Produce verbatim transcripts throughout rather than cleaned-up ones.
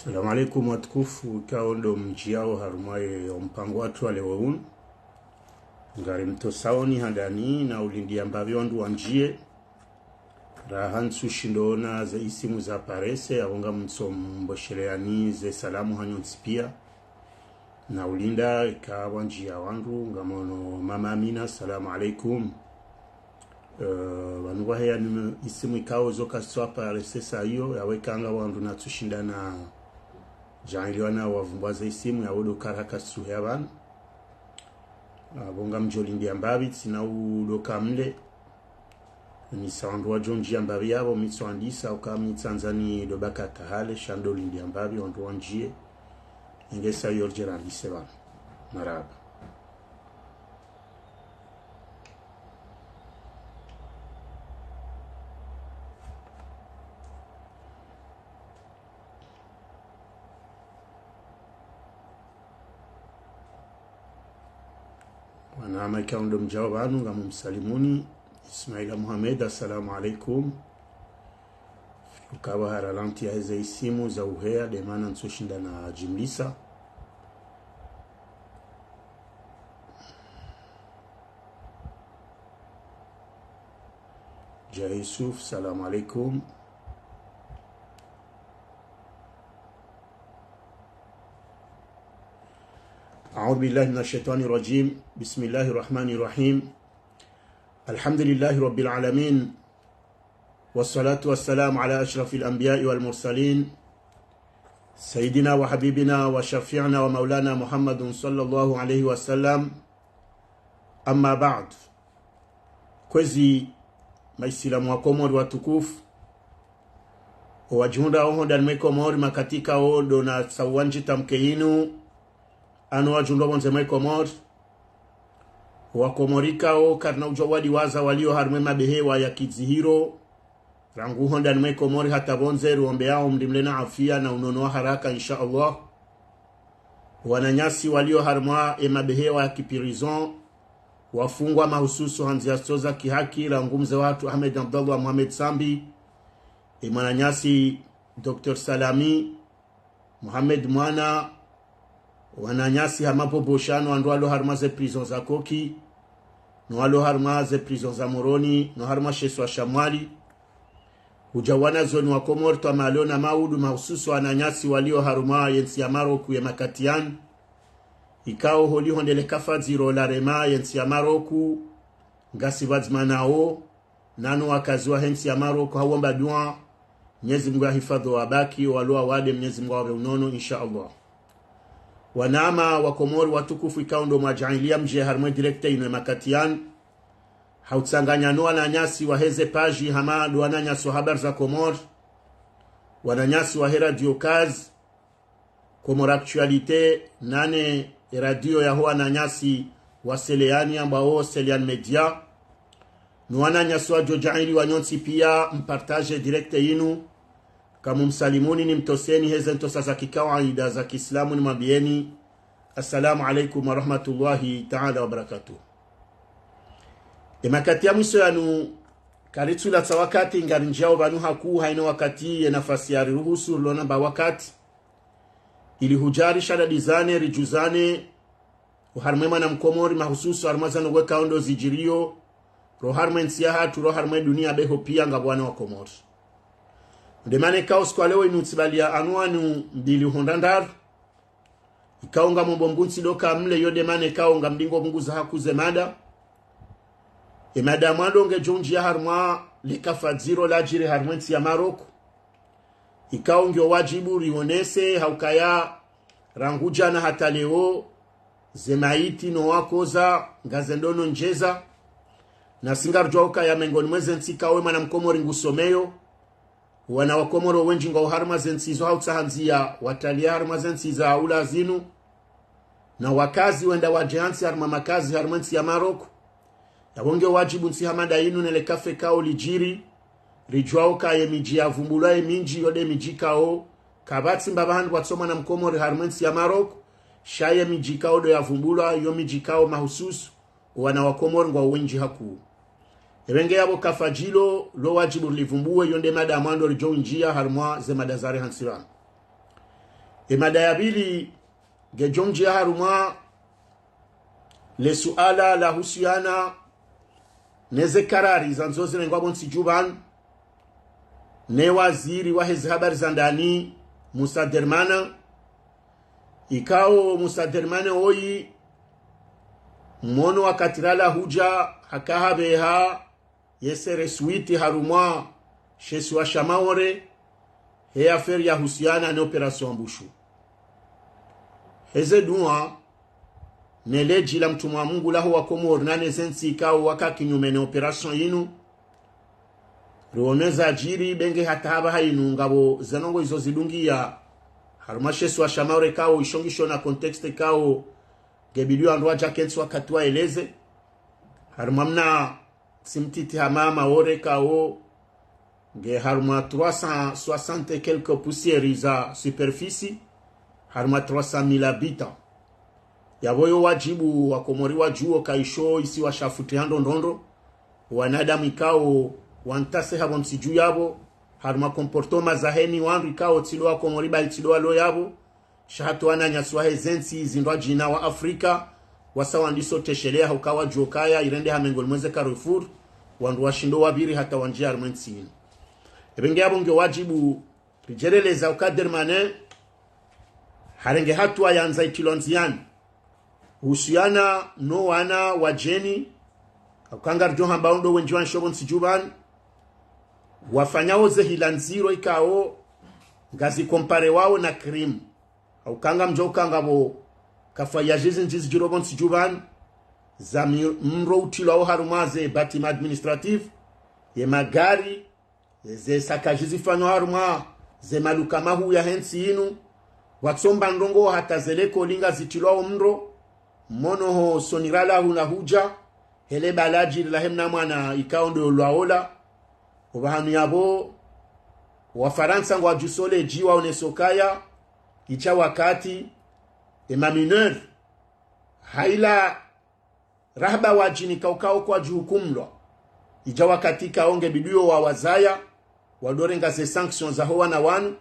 Salamu alaikum watukufu, ikao ndo mdjiao harumwa ye ompango watru wa leo unu. Ngari mtosaoni handani na ulindia mbapvi wandru wandjie. Raha ntsu shindoona ze isimu za parese, apvo ngamtso mbosheleani ze salamu hanyu ntsi pia. Na ulinda ika wandjia wandru, ngamono Mama Amina, salamu alaikum. Eh, pvanu pvwaheya ni isimu ikao zo kazitsu aparese sa iyo, yawe kanga wandru natsu shinda na djaaniliwa na wavumbua ze isimu, yawe ndo kara kazitsu heya pvanu. Apvo ngamdjo lindia mbapvi, tsina udoka mle. Nisa wandru wadjo ndjia mbapvi yapvo, mi tsu andisa, uka mi tsandzani ndo baka tahale, sha ndo lindia mbapvi, wandru wandjie. Engesa iyo ridje randise pvanu. Marahaba. Wanama ikao ndo mdjao pvanu, ngamumsalimuni. Ismaila Mohamed, assalamu alaikum. Ukapva haralanti yaheze isimu za uheya, ndemana ntsu shinda na jimlisa. Ja Yusuf, salam alaikum. أعوذ بالله من الشيطان الرجيم. بسم الله الرحمن الرحيم. الحمد لله رب العالمين. والصلاة والسلام على أشرف الأنبياء والمرسلين. سيدنا وحبيبنا وشفيعنا ومولانا محمد صلى الله عليه وسلم. أما بعد. Kwezi maisilamu wa Komori watukufu, owadjihundra oho ndani mwe Komori makatika wo ndo na sauwa ndjitamke yinu, ano wadjihundra pvondze mwe Komori, owakomori ikao karina udjua wadiwaza walio harimwa emabehewa ya kidzihiro, rangu ho ndani mwe Komori hata pvondze, riombeao mndru mle na afia na unono wa haraka, insha Allah. Wananyasi walio harimwa emabehewa ya kiprison, wafungwa mahususu ha ndzia zitso za kihaki, rangu mze wahatru Ahmed Abdallah Mohamed Sambi, emwananyasi Docteur Salami, Mohamed Mwana, wananyasi hama Bobosha, no wandru walio harimwa ze prison za Koki, no walio harimwa ze prison za Moroni, no harimwa shesiwa sha Mwali. Hudja wanazioni wa Komori twamaa leo na maudu mahususu wananyasi walio harumwa ye ntsi ya Maroku ye makati yanu. Ikao holiho ndele kafa dziro la rema ye ntsi ya Maroku, ngasi pvadzima nao, nano wakazi wahe ntsi ya Maroku hawomba dua, Mnyezi Mungu yahifadhwi wabaki, owalo wawade Mnyezi Mungu yawape unono, insha Allah. Wanama wa Komori watukufu ikao ndo mwadjaanlia mdje harumwa ye direct yinu ye makati yanu, hautsanganya no wananyasi waheze paji hama ndo wananyasi wa Habari za Komori, wananyasi wahe Radio Kaz, Comores Actualité, nane eradio yaho wananyasi wa Seleani ambao Seleani Media, no wananyasi wadjo djaaniliwa nyontsi pia mpartage direct yinu, kamumsalimuni nimtoseni heze ntosa za kikawaida za kiislamu nimwambieni, Assalamu alaikum wa rahmatullahi ta'ala wa barakatuh. Emakati ya mwiso yanu, karitsula tsa wakati, ngari ndjiao pvanu hakuu haina wakati ye nafasi yariruhusu rilo namba wakati, ili hudja rishadadizane, ridjuzane, oharumwa emwana Mkomori mahususu harumwa zanu weka ondo zidjirio, ro harumwa entsi yahatru, ro harumwa edunia beho pia ngapvo wana wa Komori. Ndemana ikao siku wa leo inu tsibalia anwani mbili hondra ndraru, ikao ngamombo mbuntsi doka mle, yo ndemana ikao ngamdingo pvunguza hakuu ze mada. Emada ya mwando ngedjo undjia harumwa likafa dziro ladjiri harumwa entsi ya Maroku, ikao ngiyo wadjibu rionese haukaya rangu djana hata leo, ze maiti no wakoza ngazendo no ndjeza. Nasi ngarudjuao ukaya mengoni mweze ntsi ikao emwana Mkomori ngusomeyo, wana wa Komori wendji ngwao harumwa ze ntsi izo hautsaha ndzia watalia harumwa ze ntsi za ula zinu, na wakazi wenda wadje hantsi harumwa makazi harumwa entsi ya Maroku. Yapvo ngiyo wadjibu ntsi hama nda yinu nele kafa ikao lidjiri, ridjuao ukaya emidji yavumbulwa emindji yo nde midji ikao kapvatsi mbapvi handru pvwatso mwana Mkomori harumwa entsi ya Maroku, sha ye midji ikao ndo yavumbulwa yo midji ikao mahususu owana wa Komori ngwao wendji hakuu. Epvenge yapvo kafa djilo lo wadjibu rilivumbuwe, yo nde mada ya mwando ridjo undjia harumwa ze mada zari hantsi pvanu. Emada ya pvili ngedjo mdjiya harumwa le suala lahusiana neze karari zandzo zirengwa pvo ntsi dju pvanu ne waziri waheze habari za ndani, Musa Dermana. Ikao Musa Dermana woyi, mwono wakati rala hudja haka hapveha yesere suite harumwa she isiwa sha Maore, he affaire yahusiana ne opération Mbushu. Heze dua ne ledji la mtrumwa Mungu laho wa Komori nane zentsi ikao waka kinyume ne opération yinu, riwone zadjiri, benge hata hapvaha yinu ngapvo ze ndrongoo izo zidungiya harumwa she isiwa sha Maore ikao isho ngisho na contexte ikao ngebidi wandru wadja kentsi wakati waeleze. Harumwa mna tsi mtiti hama Maore ikao nge harumwa trois cent soixante et quelques poussières za superficie, harumwa trois cent mille habitants. Yapvo yo wadjibu wa Komori wadjuwe uka isho isiwa sha futi ha ndrondrondro, wanadamu ikao wantase hapvo ntsi dju yapvo, harumwa comportement zaheni wandru ikao tsi ndo wa Komori ba itsi ndo walo yapvo, sha hata wananyasi wahe zentsi zindrwadjina wa Afrika, wasa wandiso teshelea hauka wadjuo kaya irende ha mengoni mweze carrefour, wandru washindo wapviri hata wandjiya harumwe ntsi yinu. Epvenge yapvo nge wadjibu ridjeleleza uka Dermane harenge hatua yandza itilwa ndziyani uhusiana no wana wadjeni, hauka ngaridjo hamba undo wendji wansho pvo ntsi dju pvanu, wafanyao ze hila ndziro ikao ngazi comparewao na crime. Hauka ngamdjo uka ngapvo kafaya zindji zidjiro pvo ntsi dju pvanu, za mi-, mndro utilwao harumwa ze bâtiments administratifs, ye magari, ze sakaji zifanywa harumwa ze maduka mahuu yahe ntsi yinu, watsomba ndrongoo hata ze lekoli ngazitilwao mndro, mwono ho sonira lahu na hudja, hele baladji lahe mna mwana ikao ndo lwaola. Opvahanu yapvo, Wafarantsa ngwadjuso ledji waoneso kaya, idja wakati, ema mineurs, haila rahaba wadjini ikao kwadjuhukumlwa, idja wakati ikao ngebidi yo wawazaya, wadjo renga ze sanctions zaho wana wanu,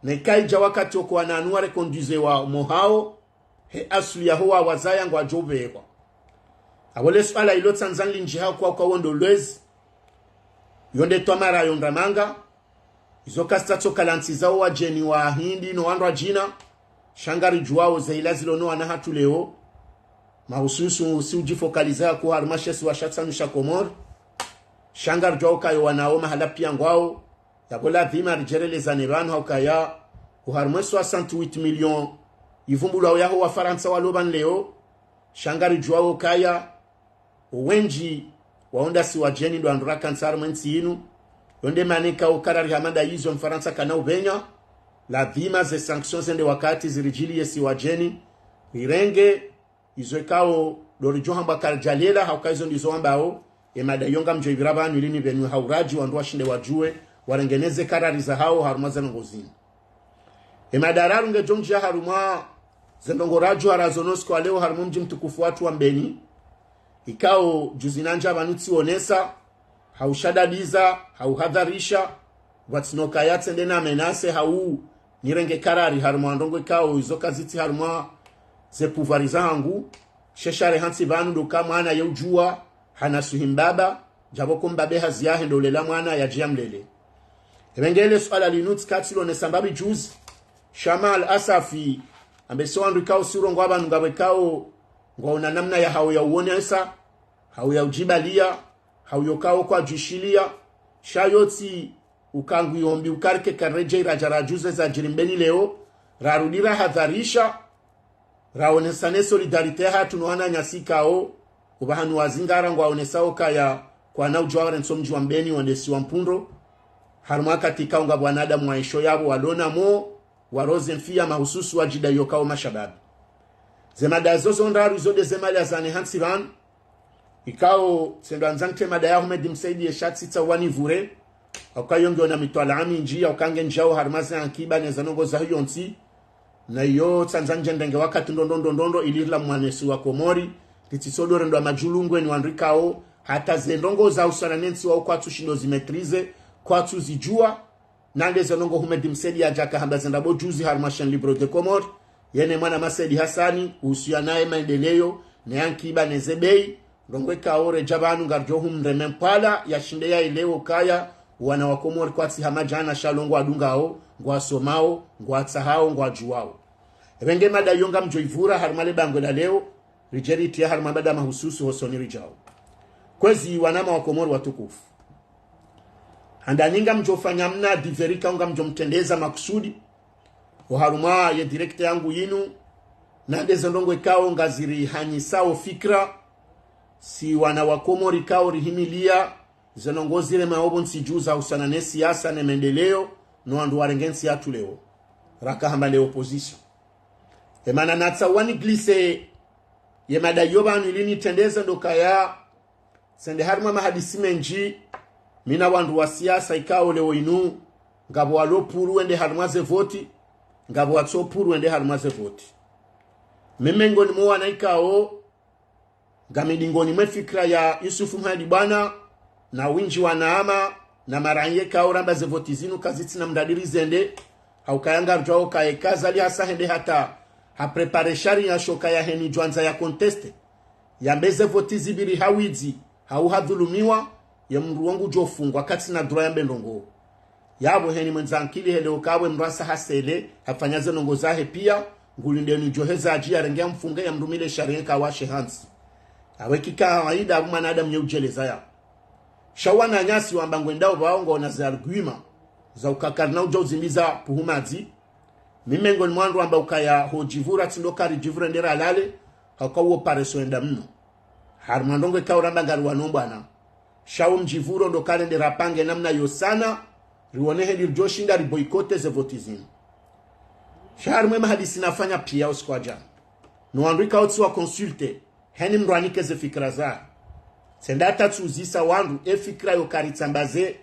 neka idja wakati oko wana wanu wareconduisewa mo hao, he asli yaho wawazaya ngwadjo pvehwa. Apvo le suala ilo tsandza nilindjihe hauka uka wo ndo lwezi, yo nde twamara yo ndramanga, izo kazitsatso kala ntsi zao wadjeni wahindi no wandrwadjina, sha ngaridjuwao ze hila zilo no wana hatru leo, mahususu si udjifocaliser hako harumwa she isiwa sha tsanu sha Komori, sha ngaridjuwao uka yo wana wo mahala piya ngwao, yapvo ladhima ridjelelezane pvanu hauka ya, oharumwe soixante-huit millions ivumbulwao yaho Wafarantsa walo pvanu leo, sha ngaridjuwao kaya, owendji wawo ndasi wadjeni ndo wandru rakantsi harumwe ntsi yinu, yo nde mana ikao karari hamada yizo Mfarantsa kana upvenya, ladhima ze sanctions zende wakati ziridjiliye si wadjeni, rirenge izo ikao ndo ridjo hamba karidjalela, hauka izo ndizo wambao, emada iyo ngamdjo ipvira pvanu ili nipvenue ha uradji wandru washinde wadjuwe, warenge neze karari zahao harumwa ze ndrongoo zinu. Emada ya raru ngedjo mdjiya harumwa ze ndrongoo radjo harazo no usiku wa leo harumwa mdji mtukufu watru wa Mbeni, ikao djuzi nandja pvanu tsionesa, haushadadiza, hauhadharisha, pvatsina ukaya tsende na menace hau nirenge karari harumwa ndrongoo ikao izo kazitsi harumwa ze pouvoir zahangu, she share hantsi pvanu ndo uka mwana ye udjuwa, hana suhi mbaba, djapvo ko mbaba ye hazi yahe ndo ulela mwana yadje yamlele. Epvenge le suala linu tsika tsilonesa mbapvi djuzi, sha maal asafi, ambe se wandru ikao si urongowa pvanu ngapvo ikao ngwaona namna yahao ya uonesa, hau ya udjibaliya, hau yo ikao kwadjishiliya, sha yotsi uka ngu yombi uka rike karedjeyi radja radjuze zadjiri Mbeni leo, rarudi rahadharisha, raonesa ne solidarité hatru no wananyasi ikao, opvahanu wazingara ngwaonesao kaya kwana udjuwa warentso mdji wa Mbeni wandesiwa mpundro, harumwa wakati ikao ngapvo wanadamu waisho yapvo walona mo, waroze mfiya mahususu wadjida yo ikao mashababi. Ze mada zo zo ndraru izo nde ze mada zane hantsi pvanu, ikao tsendo andza ntre mada ya Ahmed Msaidie sha tsitsa wanipvure, hauka yo ngiyo na mitwalaa mindji, hauka ngendjao harumwa ze ankiba ne ze ndrongoo zaho yontsi, na iyo tsandza ndjendenge wakati ndrondro ndrondro ili rila mwanesi wa Komori, ritsitsodo rendwa madjulungwe ni wandru ikao, hata ze ndrongoo zahusiana ne ntsi wao kwatsu shindo zi maîtriser, kwatsu zidjuwa, Nande ze ndrongoo Houmed Msaidie yadja kahamba ze ndrabo juzi harumwa chaîne Libre de Comores, yeye ne mwanama Said Hassani, uhusiana ne maendeleo, ne ankiba ne ze bei, ndrongoo ikao redja pvanu ngaridjo humreme mpwala, yashinde yaelewe ukaya, wana wa Komori kwatsi hama djana sha lo ngwadungao, ngwasomao, ngwatsahao, ngwadjuwao. Epvenge mada iyo ngamdjo ivura harumwa le bangwe la leo, ridje ritriye harumwa mada mahususu hosoni ridjao. Kwezi wanama wa Komori watukufu. Handani ngamdjo fanya mna divers ikao ngamdjo mtrendeza makusudi. Oharumwa ye direct yangu yinu, nande ze ndrongoo ikao ngazirihanyisao fikira, si wana wa Komori ikao rihimilia, ze ndrongoo zirema opvo ntsi dju zahusiana ne siasa ne maendeleo, no wandru warenge ntsi yatru leo. Raka hamba le opposition. Emana natsaha wani glisser ye mada iyo pvanu ili nitrendeze ndo ukaya, tsende harumwa mahadisi mendji, mi na wandru wa siasa ikao leo inu, ngapvo walo pour wende harumwa ze voti, ngapvo watso pour wende harumwa ze voti. Mi mengoni mwa wana ikao, ngami dingoni mwe fikira ya Youssouf Mhadi Bwana, na windji wa wanama, na maraiya ikao ramba ze voti zinu kazitsina mradi rizende, ha ukaya ngaridjuwao ukaya eka Azali hasa hende hata ha préparer sharia sho ukaya heni djwandza ya contester, yambe ze voti zipviri ha widzi, hau hadhulumiwa, ye mndru wo ngudjo fungwa, katsina droit yambe ndrongoo. Yapvo heni mwendza ankili hele ukaya we mndru hasa hasele, hafanya ze ndrongoo zahe pia, nguli ndeni djo heza adji yarenge yamfunge yamrumile sharia ikao washe hantsi. Awe ki kawaida apvo mwanadamu ye udjeleza ya. Sha wananyasi wamba ngwendao pvao ngwaona ze arguments za ukaya karina udja uzimbiza puhu madzi. Mi mengoni mwa wandru wamba ukaya hodjivura tsi ndo ukaya ridjivure nde ralale, ha ukaya uwo pareso wenda mno. Harumwa ndrongoo ikao ramba ngariwano mbwana. Sha wo mdjivuro ndo ukaya rende rapange namna yo sana, riwone heli ridjo shinda riboycotter ze voti zinu. Sha harumwa ye mahadisi nafanya pia usiku wa djana, no wandru ikao tsiwa consulter, heni mndru anike ze fikira zahe. Tsende hata tsiuzisa wandru, e fikira yo ukaya ritsambaze,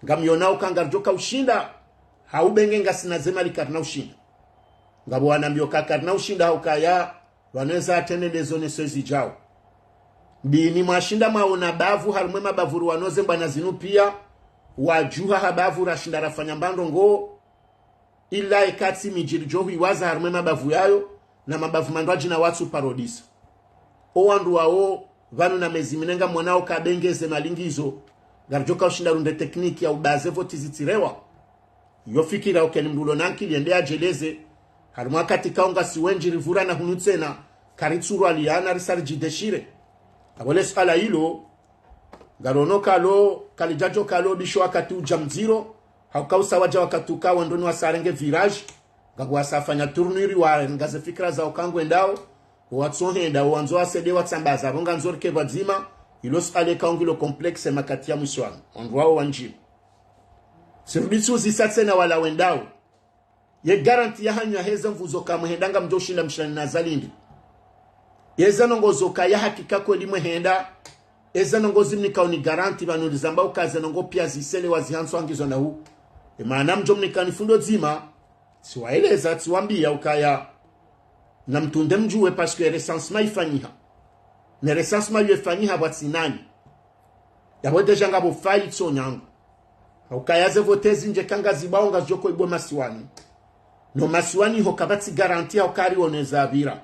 ngamyonao ukaya ngaridjo ka ushinda, hau pvenge ngasina ze mali karina ushinda. Ngapvo wanambio ukaya karina ushinda ha ukaya, pvanu eza atrende nde zo ne sezi djao. Ndeni mwashinda mwaona bavu harumwa ye mabavu riwano ze mbwana zinu pia, wadjuha ha bavu rashinda rafanya mba ndrongoo, ila eka tsi midji ridjo hwiwaza harumwa ye mabavu yayo, na mabavu mandrwadji na watsu parodisa. O wandru wawo, pvanu na mezi mine ngamwonao ukaya pvenge ze mali ngizo, ngaridjo ka ushinda runde technique ya ubaze voti zitsirewa. Yo fikira ukeni mndru ulo na ankili yende yadjeleze, harumwa wakati ikao ngasi wendji rivura na hunu tsena, karitsurwa liana risa ridjideshire. Apvo le suala ilo, ngarono ukaya lo, kalidjadjo ukaya lo bisho wakati udja mdziro, ha ukaya usa wadja wakati ukaya wendroni wasa warenge virage, ngapvo wasa wafanya tournure warenga ze fikira za ukaya ngwendao, wo watso henda, wo wandzo wasede watsambaza, apvo ngandzo rike pvwadzima, ilo suala ikao ngilo complexe makati ya mwiso wanu, wandru wawo wandjima. Tsirudi tsiuzisa tsena wala wendao. Ye garantie yahanyu ya heza mvuzo kamwe henda ngamdjo shinda mshindane na Azali ndi. Yeze ndrongoo zo ukaya hakika kweli mwe henda, eze ndrongoo zimnikao ni garantie pvanu rizamba ukaya ze ndrongoo pia zisele wazihantswa ngizo na hu. Emana mdjo mnikani fundo dzima, tsiwaeleza, tsiwambia ukaya, na mtunde mdjuwe parce que recensement ifanyiha. Ne recensement yo ifanyiha pvwatsi nani. Yapvo déjà ngapvo fayi tso nyangu. Ha ukaya ze voti zindji eka ngazibwao ngazidjo ko ibwa masiwani. No masiwani ho kapvatsi garantie ha ukaya riwone zapvira.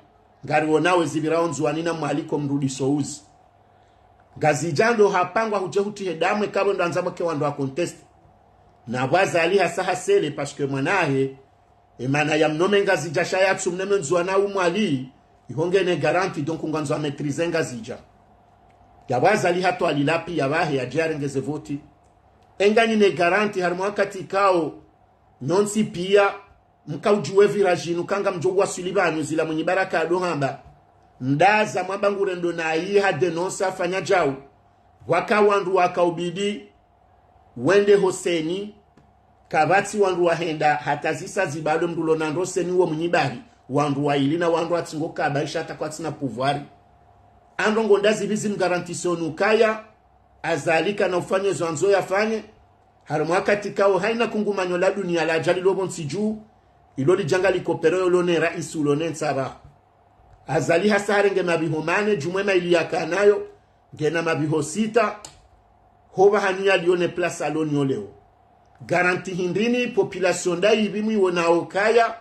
Ngariwonao ezipvira o Ndzuwani na Mwali ko mrudiso uzi. Ngazidja ndo hapangwa hudje hutrihe damu eka pvo ndo andza pvoke wandru wa contester. Na pvwa Azali hasa hasele parce que mwanahe, emana ya mnome Ngazidja sha yatsu mneme Ndzuwani au Mwali, iho ngena garantie, donc ngwandzo a maîtriser Ngazidja. Yapvo Azali hatwalila pia pvahe yadje yarenge ze voti. Enganyi ne garantie harumwa wakati ikao, nyontsi pia, mkaudjuwe virage inu ukaya ngamdjo waswili pvanu zila Mwinyi Baraka ado hamba. Ndaza mwamba ngurendo nayi ha dénoncer afanya djau. Pvwaka wandru wakaubidi, wende ho CENI, kapvatsi wandru wahenda, hata zisa zibalo mndru ulo na ndro CENI wo Mwinyi Bari, wandru waili na wandru watsi ngo kaba isha hata kwatsina pouvoir. Andro ngo ndazipvi zimgarantisoni ukaya, Azali kana ufanye zo andzo yafanye, harumwa wakati ikao haina kungumanyo la dunia ladja lilo pvontsi dju, ilo lidja ngalikopero yo lone raisi ulo ne ntsapvaha. Azali hasa harenge mapviho mane, djumwa ye maili yakanayo, ngena mapviho sita, hopvahanu yaliyo ne place alo niyo leo. Garanti hindrini, population nda ipvi mwiwonao kaya,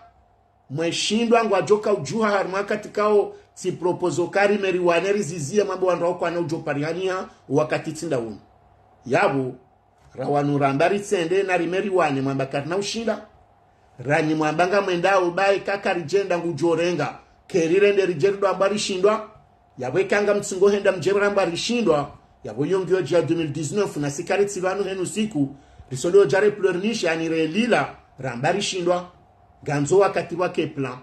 mweshindwa ngwadjoka udjuha harumwa wakati kao, tsi propose kari meri wane rizizie mwambe wandru wao kwana udjo parihaniha, wakati tsi nda unu. Yapvo, ra wanu ramba ritsende na rimeri wane mwamba karina ushinda. Ranyi mwamba ngamwendao baye kaka ridjenda ngudjo renga. Keri rende ridje ridjo amba rishindwa. Yapvo eka ngamtsingo henda mdje ramba rishindwa. Yapvo yo ngiyo dja deux mille dix-neuf na si kari tsi pvanu henu siku. Risonde odja re pleurniche ani relila ramba rishindwa. Ngandzo wakati wake plan.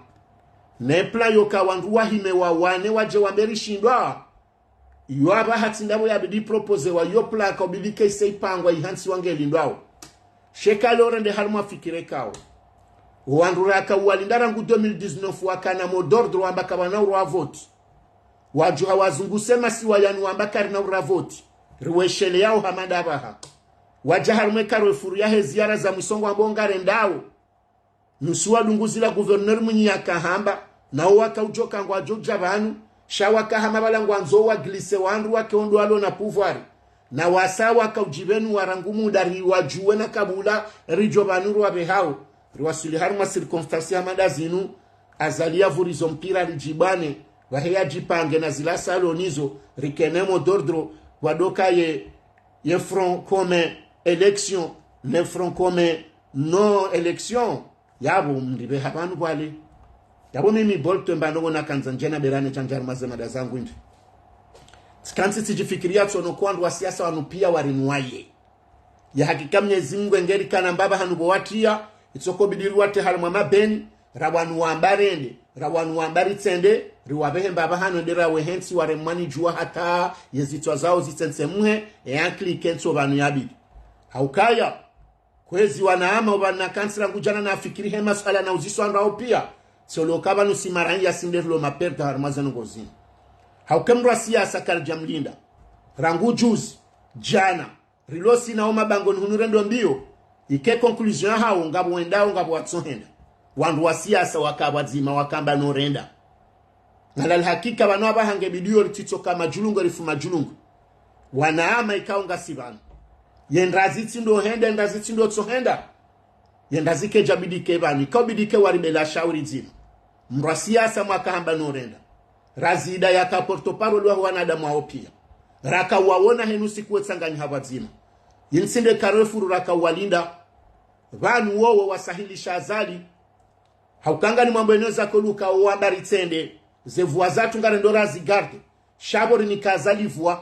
Ne plan yoka wandru wahime wawane wadje wambe rishindwa. Iyo apvaha tsi ndapvo yabidi proposewa, iyo plan yaka ubidi ke ise ipangwa ihantsi wangelindwao. Sha eka leo rende harumwa fikira kao. Wandru raka uwalinda rangu deux mille dix-neuf wakana mot d'ordre wamba kapvana urwa voti. Wadjuha wazunguse masiwa yanu wamba karina urwa voti. Riwesheleyao hama ndapvaha. Wadja harumwa e carrefour yahe ziara za mwiso ngwambo ngarendao. Nusu wadunguzila gouverneur Mwinyi yakahamba, nao waka udjoka ngwadjo dja pvanu, sha wakahama pvala ngwandzo wa glisser wandru wake ondo walo na pouvoir. Na wasa waka udjipvenu wa rangu muda riwadjuwe na kabula ridjo pvanu rwapvehao. Riwaswili harumwa circonstance hama nda zinu, Azali yapvurizo mpira ridjibwane, pvahe yadjipange na zila salonizo, rikene mot d'ordre, pvwadoka ye, ye Front Commun élection, ne Front Commun non élection. Yapvo mndipveha pvanu pvwale. Yapvo mimi Bolto mba ndongo nakandza ndjena berane tsandjari mazemada zangu indi. Tsikantsi tsidjifikiriya tsono kwa wandru wa siasa wanu piya warinuwaye. Ya hakika Mnyezi Mungu engeri kana mbapva hanu pvo watiya, itsoko bidi riwate harumwa mabeni, ra wanu wamba rende, ra wanu wamba ritsende, riwapvehe mbapva hanu ende rawe hentsi waremwa ni djuwa hata ye zitswa zao zitsentsemuhe, e ankili ikentsi opvanu yabidi. Haukaya, kwezi wanaama opvanu nakantsi rangu djana nafikiri he masuala na uziswa ndrao piya. Tsolo kapvanu si mara ya sinde rilo maperde harumwa zanu ngozini. Hauke mndru wa siasa karidja mlinda. Rangu juzi, djana, rilo sina o mabangoni hunu rendo mbiyo. Ike conclusion yahao ngapvo wendao ngapvo watsohenda. Wandru wa siasa waka pvwadzima wakamba no renda. Ngalali hakika pvanu apvaha nge bidi yo ritsitsoka madjulungu rifu madjulungu. Wanaama ikao ngasi pvanu. Ye ndrazi tsi ndo henda, ye ndrazi tsi ndo tsohenda. Ye ndrazi kedja bidi ke pvanu, ikao bidi ke waribela shauri dzima. Mndru wa siasa mwakahamba no renda. Razida yaka porte-parole waho wanadamu wao piya. Raka uwaona henu siku wetsanganyiha pvwadzima. Yintsi nde carrefour raka uwalinda. Pvanu wowo wasahilisha Azali. Hauka ngani mwambo eneza koluka owamba ritsende, ze voix zatru ngarendo razigarde, sha pvo rinika Azali voix.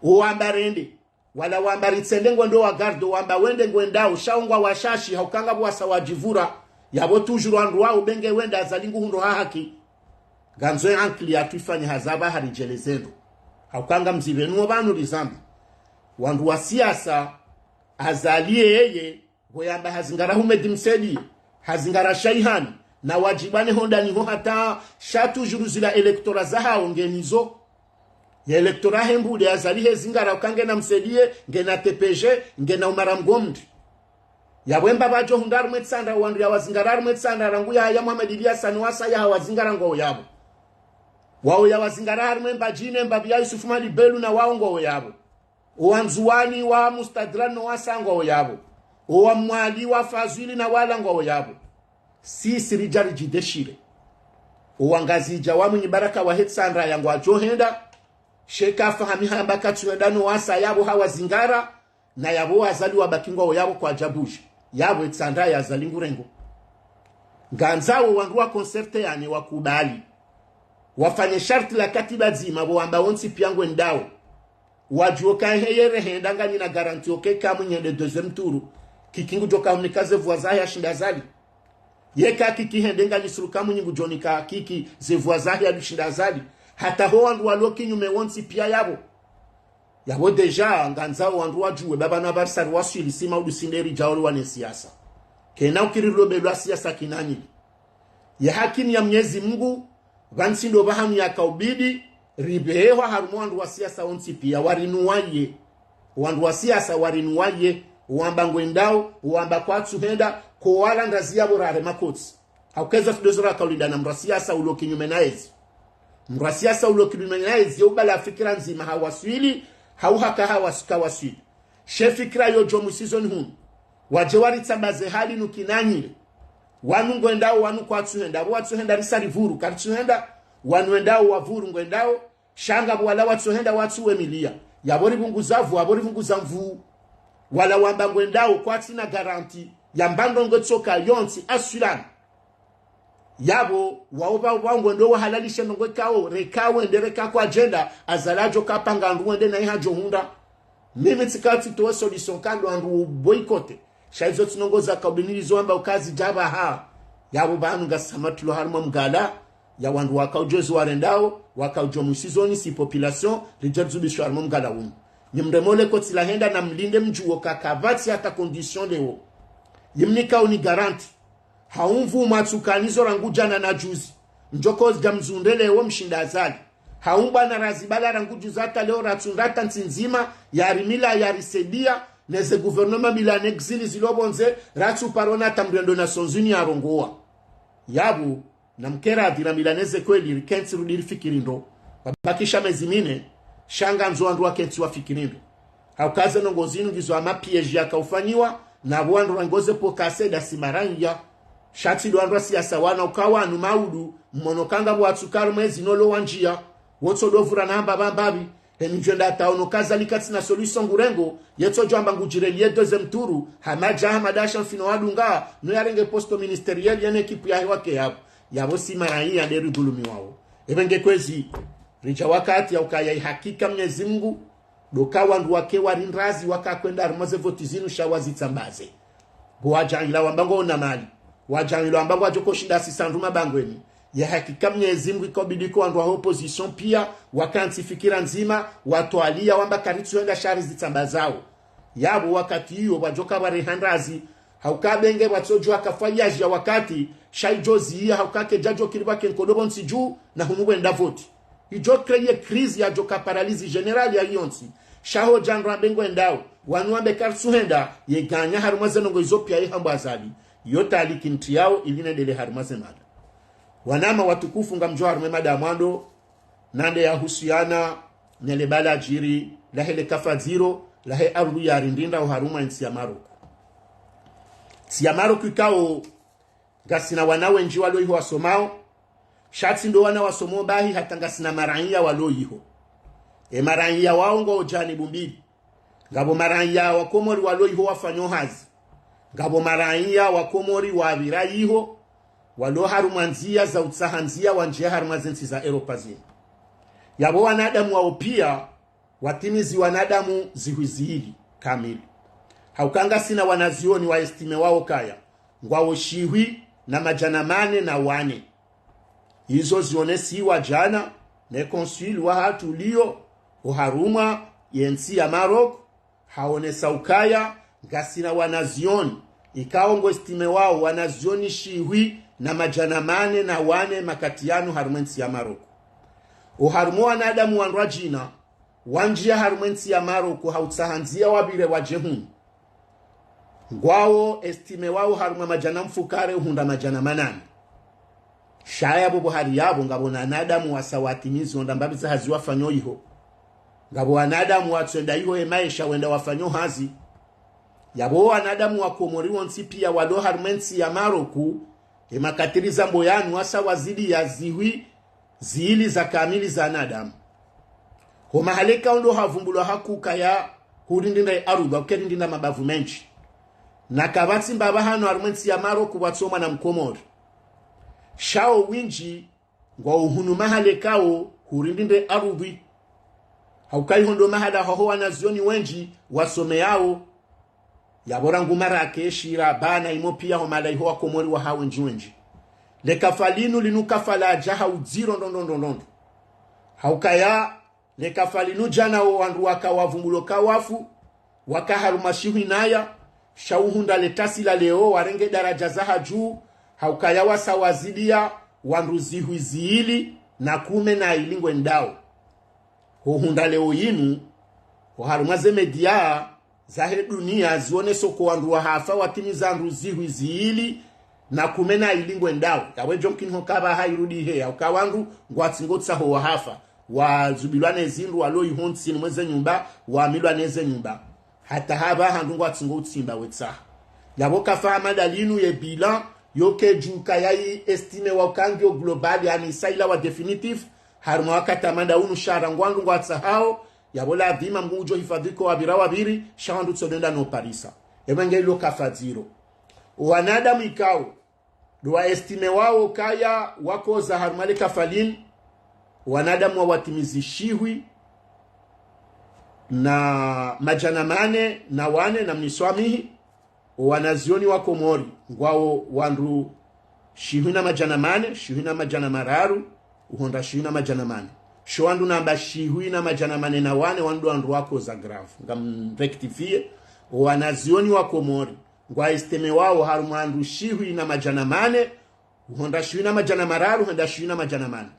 Owamba rende, wala wamba ritsende ngwendo wagarde, owamba wende ngwendao, sha ongwa washashi, hauka ngapvo wasa wadjipvura, yapvo toujours wandru wao benge wenda Azali nguhundro ha haki. Ngandzo ye ankili yatru ifanye hazi apvaha ridjeleze ndro. Hauka ngamzipvenu opvanu rizambi. Wandru wa siasa, Azali yeye, pvo yamba hazingara Houmed Msaidie, hazingara Shaihani, na wadjibwane ho ndani ho hata sha toujours zila électorat zahao ngenizo. Ye électorat he mbude Azali hezingara uka ngena Msaidie, ngena T P G, ngena Umara Mgomri. Yapvo embapvi adjo hundra harumwa e tsandra, wandru yawazingara harumwa e tsandra, rangu ya, ya Mohamed Ilyasa ni wasa yahawazingara ngwao yapvo. Wao yawazingara harumwa embadjine, embapvi ya Yusuf Mali Belu na wao ngwao yapvo. Owa Ndzuwani, wa Mustadran no wasa ngwao yapvo. Owa Mwali, wa Fazwili na wala ngwao yapvo. Sisi ridja ridjideshire. Owa Ngazidja wa Mwinyi Baraka wahe tsandra ya ngwadjo henda. Sha eka fahamiha amba katsuhenda no wasa yapvo hawazingara. Na yapvo Azali wabaki ngwao yapvo kwadja bouger. Yapvo e tsandra ya Azali ngurengo. Ngandzao wandru wa concerté yane wakubali. Wafanye sharti la katiba dzima pvo wamba wontsi piya ngwendao. Wadjuwe uka heye rehenda nganyina garantie uka eka Mwinyi hende deuxième tour, Kiki ngudjo ka humnika ze voix zahe ashinda Azali. Yeka Kiki hende nganyi sûr uka Mwinyi ngudjo nika Kiki ze voix zahe yadushinda Azali. Hata ho wandru walo kinyume wontsi piya yapvo. Yapvo déjà, ngandzao wandru wadjuwe, pvapvanu apvarisa riwaswili si maudu sinde ridjao riwane siasa. Kena ukiri rilo belwa siasa kinanyili. Ye hakimi ya Mnyezi Mungu, pvantsi ndo pvahanu yaka ubidi, ripvehwa harumwa wandru wa siasa wontsi piya, warinuwaye. Wandru wa siasa warinuwaye, wamba ngwendao, wamba kwatsuhenda, ko wala ndrazi yapvo rare makotsi. Hauka ezo tsi ndo zo raka ulinda na mndru wa siasa ulo kinyume na ezi. Mndru wa siasa ulo kinyume na ezi, ye ubala fikira ndzima hawaswili, hau haka hawasika waswili. She fikira yo djo mwisizoni hunu. Wadje waritsambaze hali nukinanyile. Wanu ngwendao, wanu kwatsuhenda. Apvo watsuhenda risa rivuru, karitsuhenda. Wanu wendao, wavuru ngwendao. Sha ngapvo wala watsuhenda watsuwemiliya. Yapvo ripvunguza vuu, apvo ripvunguza mvuu. Wala wamba ngwendao, kwatsina garanti. Yamba ndrongo tsoka yontsi, aswilan. Yapvo, wao pvao pvao ngwendo wahalalishe ndrongo ikao, reka wende reka kwadjenda, Azali adjo kapanga wandru wende na iha djo hundra. Mimi tsika tsitowe solution ka ndo wandru boycotter. Sha izo tsi ndrongo za kaubinili zo amba ukazi djapvaha. Yapvo pvanu ngasi hama tulo harumwa mgala, ya wandru wakaudjo ezi warendao, wakaudjo mwisizoni si population, ridje ridzubishwa harumwa mgala unu. Nyimremole kotsi la henda na mlinde mdjuwo ka kapvatsi hata condition leo. Yimnikao ni garanti. Haumvu mwatsukanizo rangu djana na juzi. Ndjoko zidja mzundre leo mshinda Azali. Haumbwa na razibala rangu juzi hata leo ratsundra hata ntsi ndzima, yarimila, yarisaidia, neze gouvernement mila ne exil zilo pvondze, ratsuparona hata mrendo Nations Unies yarongowa. Yapvo, na mkera adhira mila neze kweli, rikentsi rudi rifikiri ndo. Wabakisha mezi mine, sha ngandzo wandru wakentsi wafikiri ndo. Hauka ze ndrongo zinu ngizo ama piège yakaufanyiwa, na pvo wandru rangoze pokase da si maraiya. Sha tsi ndo wandru wa siasa wana uka wanu maudu, mmono ka ngapvo watsuka harumwa ezi nolo wandjia, wotso dovura na hamba pvambapvi, heni djwenda hata ono Azali katsina solution ngurengo, yetso djwamba ngudjireliye deuxième tour, hama dja hama dasha mfino wadunga, no yarenge poste ministériel yene ekipu yahe wake yapvo. Yapvo si maraiya nde ridhulumiwao. Epvenge kwezi, ridja wakati ya ukaya ihakika Mnyezi Mngu, ndo ka wandru wake warindrazi waka kwenda harumwa ze voti zinu sha wazitsambaze. Bo wadjangila wamba ngwaona mali. Wadjangila wamba ngwadjo koshinda sisandru mabangweni. Ya hakika Mnyezi Mngu ikaubidi ko wandru wa opposition pia, wakantsi fikira ndzima, watwaliya wamba karitsuhenda sha rizitsambazao. Yapvo wakati iyo pvwadjoka pvwareha ndrazi, hauka benge pvwatsodjo akafwa yaji ya wakati, sha idjo ziya hauka kedjadjo kiri pvwake nkodo pvontsi dju, na hunu pvwenda voti. Idjo créer crise yadjoka paralysie générale ya yontsi. Sha ho djandro ambe ngwendao, wanu ambe karitsuhenda, ye ganya harumwa ze ndrongo izo pia ihambwa Azali. Yo taliki ntriyao ili nendelee harumwa ze mada. Wanama watukufu ngamdjo harumwa mada ya mwando, nande yahusuyana nele bala djiri, lahe le kafa dziro, lahe arudhu yarindinda oharumwa entsi ya Maroc. Ntsi ya Maroc ikao, ngasina wana wendji walo iho wasomao, sha tsi ndo wana wasomao bahi hata ngasina maraiya walo iho. E maraiya wao ngwao janibu mbili. Ngapvo maraiya wa Komori walo iho wafanyao hazi. Ngapvo maraiya wa Komori wapvira iho, walo harumwa ndziya za utsaha ndziya wandjie harumwa ze ntsi za Europa zinu. Yapvo wanadamu wao pia, watimizi wanadamu zihwi zili kamili. Hauka ngasina wanazioni wa estimé wao kaya, ngwao shihwi na madjana mane na wane. Izo zionesiwa djana ne consul wahatru liyo oharumwa yentsi ya Maroc, haonesa ukaya ngasina wanazioni, ikao ngo estimé wao wanazioni shihwi na madjana mane na wane makati yanu harumwa entsi ya Maroc. Oharumwa wanadamu wandrwadjina, wandjia harumwa entsi ya Maroc ha utsaha ndziya wapvire wadje hunu. Ngwao estimé wao harumwa madjana mfukare uhundra madjana manane. Sha yapvo pvo hari yapvo ngapvo wanadamu wasa watimizi ondra mbapvi za hazi wafanyao iho. Ngapvo wanadamu watsuenda iho emaesha wenda wafanyao hazi. Yapvo wanadamu wa Komori wontsi pia walo harumwa entsi ya Maroc, emakati rizambo yanu wasa wazidi ya zihwi zili za kamili za wanadamu. Ho mahala ikao ndo havumbulwa hakukaya hurindinda ye arudhu, ukerindinda mabavu mendji. Na kapvatsi mbapvi hanu harumwa entsi ya Maroc pvwatsomwa na Mkomori. Sha o windji ngwao hunu mahala ikao hurindinda ye arudhu. Hauka iho ndo mahala haho wanazioni wendji wasomeyao. Yapvo rangu Marrakech, Rabat na imo pia ho mahala iho wa Komori waha wendji wendji. Le kafa linu, linu kafa ladja ha udziro ndrondro ndrondro. Haukaya, le kafa linu djana wo wandru waka wavumbulwa ka wafu, waka harumwa shihwi naya, sha uhundra le tasi la leo, warenge daradja za hadju, haukaya wasa wazidia wandru zihwi zili na kume na ili ngwendao. Ho hundra leo yinu, oharumwa ze média zahe dunia zioneso ko wandru wahafa watimiza wandru zihwi zili na kume na ili ngwendao. Yawe djo mkini ho kapva hairudi heya, uka wandru ngwatsingo utsaho wahafa. Wazubilwa ne zindru, walo iho ntsini mwe ze nyumba, wamilwa ne ze nyumba. Hata hapvaha wandru ngwatsingo utsimba wetsaha. Yapvo kafa hama nda linu ye bilan, yo kedjuka yayi estimé wa uka ngiyo global, yaani isa ila wa définitif, harumwa wakati hama nda unu sha rangu wandru ngwatsahao, yapvo ladhima Mngu ngudjo hifadhwi ko wapvira wapviri, sha wandru tsi ndo wenda no parisa. Epvo nge ilo kafa ndziro. Owanadamu ikao, ndo wa estimé wao ukaya wakoza harumwa le kafa linu, wanadamu wa watimizi shihwi na madjana mane na wane na mniswamihi, owanazioni wa Komori, ngwao wandru shihwi na madjana mane, shihwi na madjana mararu, uhondra shihwi na madjana mane. Sho wandru namba shihwi na madjana mane na wane, wandru wandru wakoza grave. Ngam rectifié, owanazioni wa Komori, ngwa estimé wao harumwa wandru shihwi na madjana mane, uhondra shihwi na madjana mararu, hwenda shihwi na madjana mane.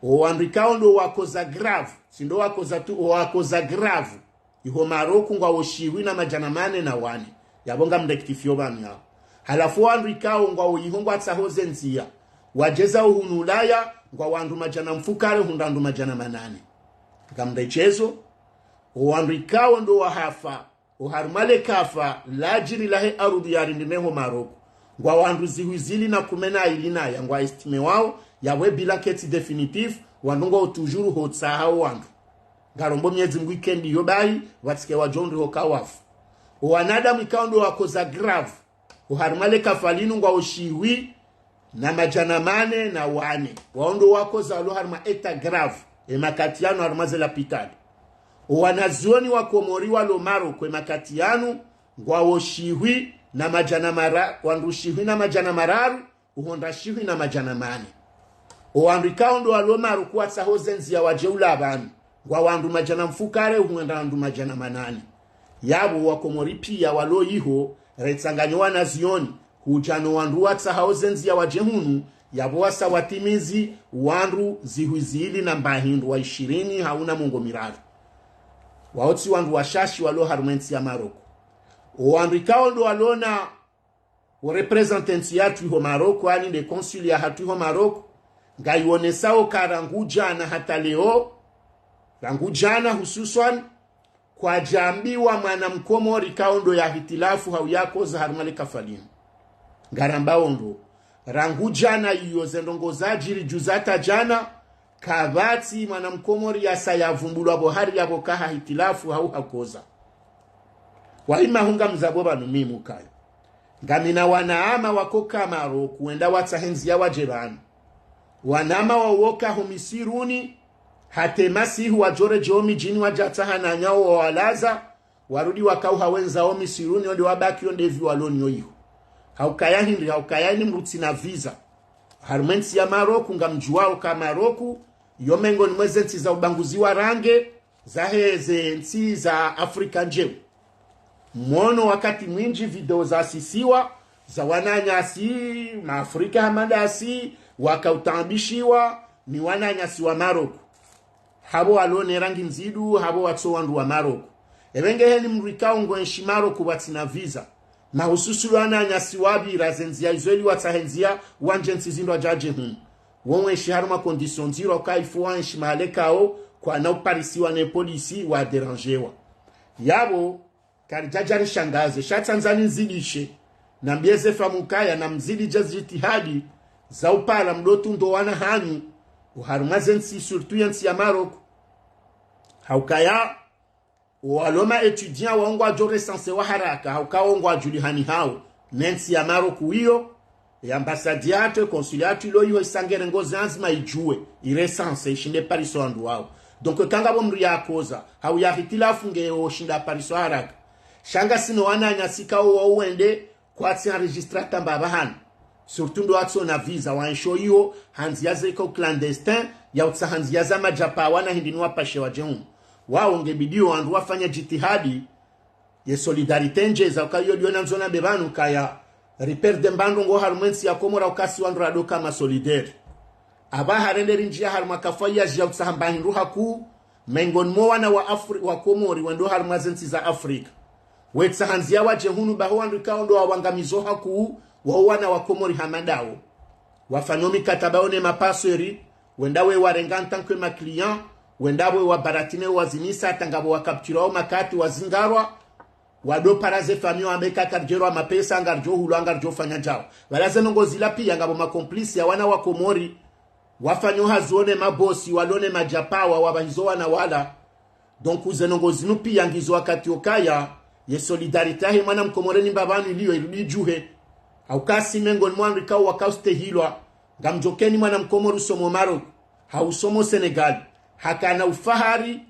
Owandru ikao ndo wakoza grave, tsi ndo wakoza tu, owakoza grave. Iho Maroku ngwao shihwi na madjana mane na wane. Yapvo ngam rectifié pvanu yao. Halafu wandru ikao ngwao iho ngwatsaho ze ndzia, wadjeza uhunu Ulaya, ngwao wandru madjana mfukare, hundra wandru madjana manane. Ngam redjezo, owandru ikao ndo wahafa oharumwa le kafa ladjiri lahe arudhi ya rindri neho Maroku, ngwao wandru zihwi zili na kume na ili naya, ngwa estimé wao, yapvo e bilan ketsi définitif, wandru ngwao toujours hotsaha owandru. Ngarombo Mwenyezi Mngu ike ndiyo bahi, pvatsike wadjo ndri hoka wafu. Owanadamu ikao ndo wakoza grave oharumwa le kafa linu ngwao shihwi na madjana mane na wane. Wao ndo wakoza walo harumwa état grave, e makati yanu harumwa ze lapitali. Owanazioni wa Komori walo Maroku e makati yanu, ngwao shihwi na madjana mara-, wandru shihwi na madjana mararu, uhondra shihwi na madjana mane. Owandru ikao ndo walo Maroku watsaho ze ndzia wadje ula pvanu, ngwao wandru madjana mfukare, uhwenda wandru madjana manane. Yapvo wa Komori pia walo iho, retsanganyo wanazioni, hudja no wandru watsahao ze ndzia wadje hunu, yapvo wasa watimizi wandru zihwi zili na mba hindru wa ishirini hau na mengo miraru. Wao tsi wandru washashi walo harumwa entsi ya Maroku. Owandru ikao ndo walona o représentant yatru iho Maroku, yaani nde consul yahatru iho Maroku, ngayionesao ka rangu djana hata leo, rangu djana hususwan, kwadjambiwa mwana Mkomori ikao ndo ya hitilafu hau yakoza harumwa le kafa linu. Ngarambao ndo, rangu djana iyo ze ndrongoo zadjiri djuzi hata djana, kapvatsi mwana Mkomori yasa yavumbulwa pvo hari yapvo ka ha hitilafu hau hakoza. Waima hunga mzapvo pvanu mimu kayo. Ngamina wanama wakoka Maroku wenda watsahe ndzia wadje pvanu. Wanama wawoka ho misiruni, hata e masihu wadjo redjei ho midjini wadja tsaha wananya wao wawalaza, warudi wakauha wendza ho misiruni, onde wabaki onde pvi waloniyo iho. Haukaya hindri, haukaya ni mdru tsina visa. Harumwa entsi ya Maroku, ngamdjuwao ka Maroku, yo mengoni mwa ze ntsi za ubaguzi wa rangi, zahe ze ntsi za Afrika ndjeu. Mwono wakati mwindji video zasisiwa, za wananyasi, ma Afrika hama ndasi, wakautaabishiwa, ni wananyasi wa Maroku. Hapvo walo ne rangi ndzidu, hapvo watso wandru wa Maroku. Epvenge heli mdru ikao ngo enshi Maroku pvatsina visa. Mahususu lwa wananyasi wapvira ze ndzia izo ili watsahe ndzia, wandje ntsi zindru wadje hunu. Wo wenshi harumwa condition ndziro ka il faut wenshi mahala ikao, kwana uparisiwa ne polisi wa dérangewa. Yapvo, karidjadja rishangaze, sha tsandza nizidishe, nambiye ze famille ukaya namzidishe ze jitihadi, za upara mdru tsundo wana hanyu, oharumwa ze ntsi, surtout ye ntsi ya Maroku. Haukaya, owalo ma étudiants wao ngwadjo recensewa haraka, hauka wao ngwadjulihanihao, ne ntsi ya Maroku iyo, e ambassade yatru, e consulat yatru ilo iho isangere ngozi anzima idjuwe, irecense, ishinde parisa wandru wao. Donc, kangapvo mdru yakoza, hau ya hitilafu nge oshinda parisa haraka. Sha ngasi no wananyasi ikao wao wende, kwatsi enregistré hata mbapvi hanu. Surtout ndo watsona visa, waenshio iho, ha ndzia ze ikao clandestin, ya utsaha ndzia za madjapvwa na hindri ni wapashe wadje hunu. Wao nge bidi yo wandru wafanya jitihadi, ye solidarité ndjeza, uka iyo ndiyo nandzo nambe pvanu kaya, riperde mbandro ngo harumwa entsi ya Komori uka si wandru radoka ma solidaire. Apvaha rende rindjia harumwa kafa ya djia utsaha mba hindru hakuu, mengoni mwa wana wa Afri-, wa Komori wendo harumwa ze ntsi za Afrika. Wetsaha ndzia wadje hunu baho wandru ikao ndo wawangamizo hakuu, wao wana wa Komori hama ndawo. Wafanya mikataba yo ne ma passeurs, wenda we warenga en tant que ma clients, wenda we wabaratine wazinisa, hata ngapvo wa capturé wao makati wazingarwa, Wado para ze famiyi wambe ka karidjo rwa mapesa, ngaridjo hulwa, ngaridjo fanya djao. Pvala ze ndrongoo zila piya ngapvo makomplisi ya wana wa Komori. Wafanyao hazi wo ne mabosi, walo ne madjapawa, wapvahizo wana wala. Donc, ze ndrongoo zinu piya ngizo wakati okaya, ye solidarité yahe mwana mkomori ni mbapvanu iliyo irudi idjuhe. Hauka si mengoni mwa wandru ikao waka ustehilwa, ngamdjokeni mwana mkomori usomo Maroc, hau usomo Senegal, hakana ufahari,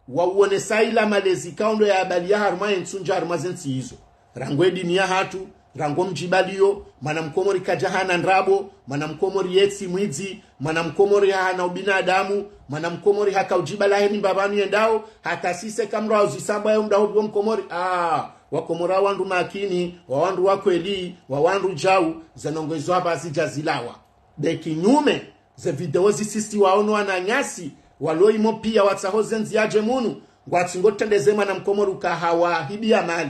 wa uonesa ila malezi ikao ndo ya abaliya harumwa ye ntsu ndja harumwa ze ntsi izo. Rangu ye dini yahatru, rangu mdjibaliyo, mwana mkomori kadja hana ndrabo, mwana mkomori yetsi mwidzi, mwana mkomori hahana ubinadamu, mwana mkomori haka udjibala heni mbapvanu yendao, hata sise kamra uzisamba yo mda hupvo mkomori. Ah, wa Komori wa wandru makini, wa wandru wa kweli, wa wandru djau, ze ndrongoo izo hapvaha zidja zilawa. Be kinyume, ze video zisisi waono wananyasi, walo imo piya watsaho ze ndziya yadje munu, ngwatsingo trendeze mwana mkomori uka hawahibiya mali.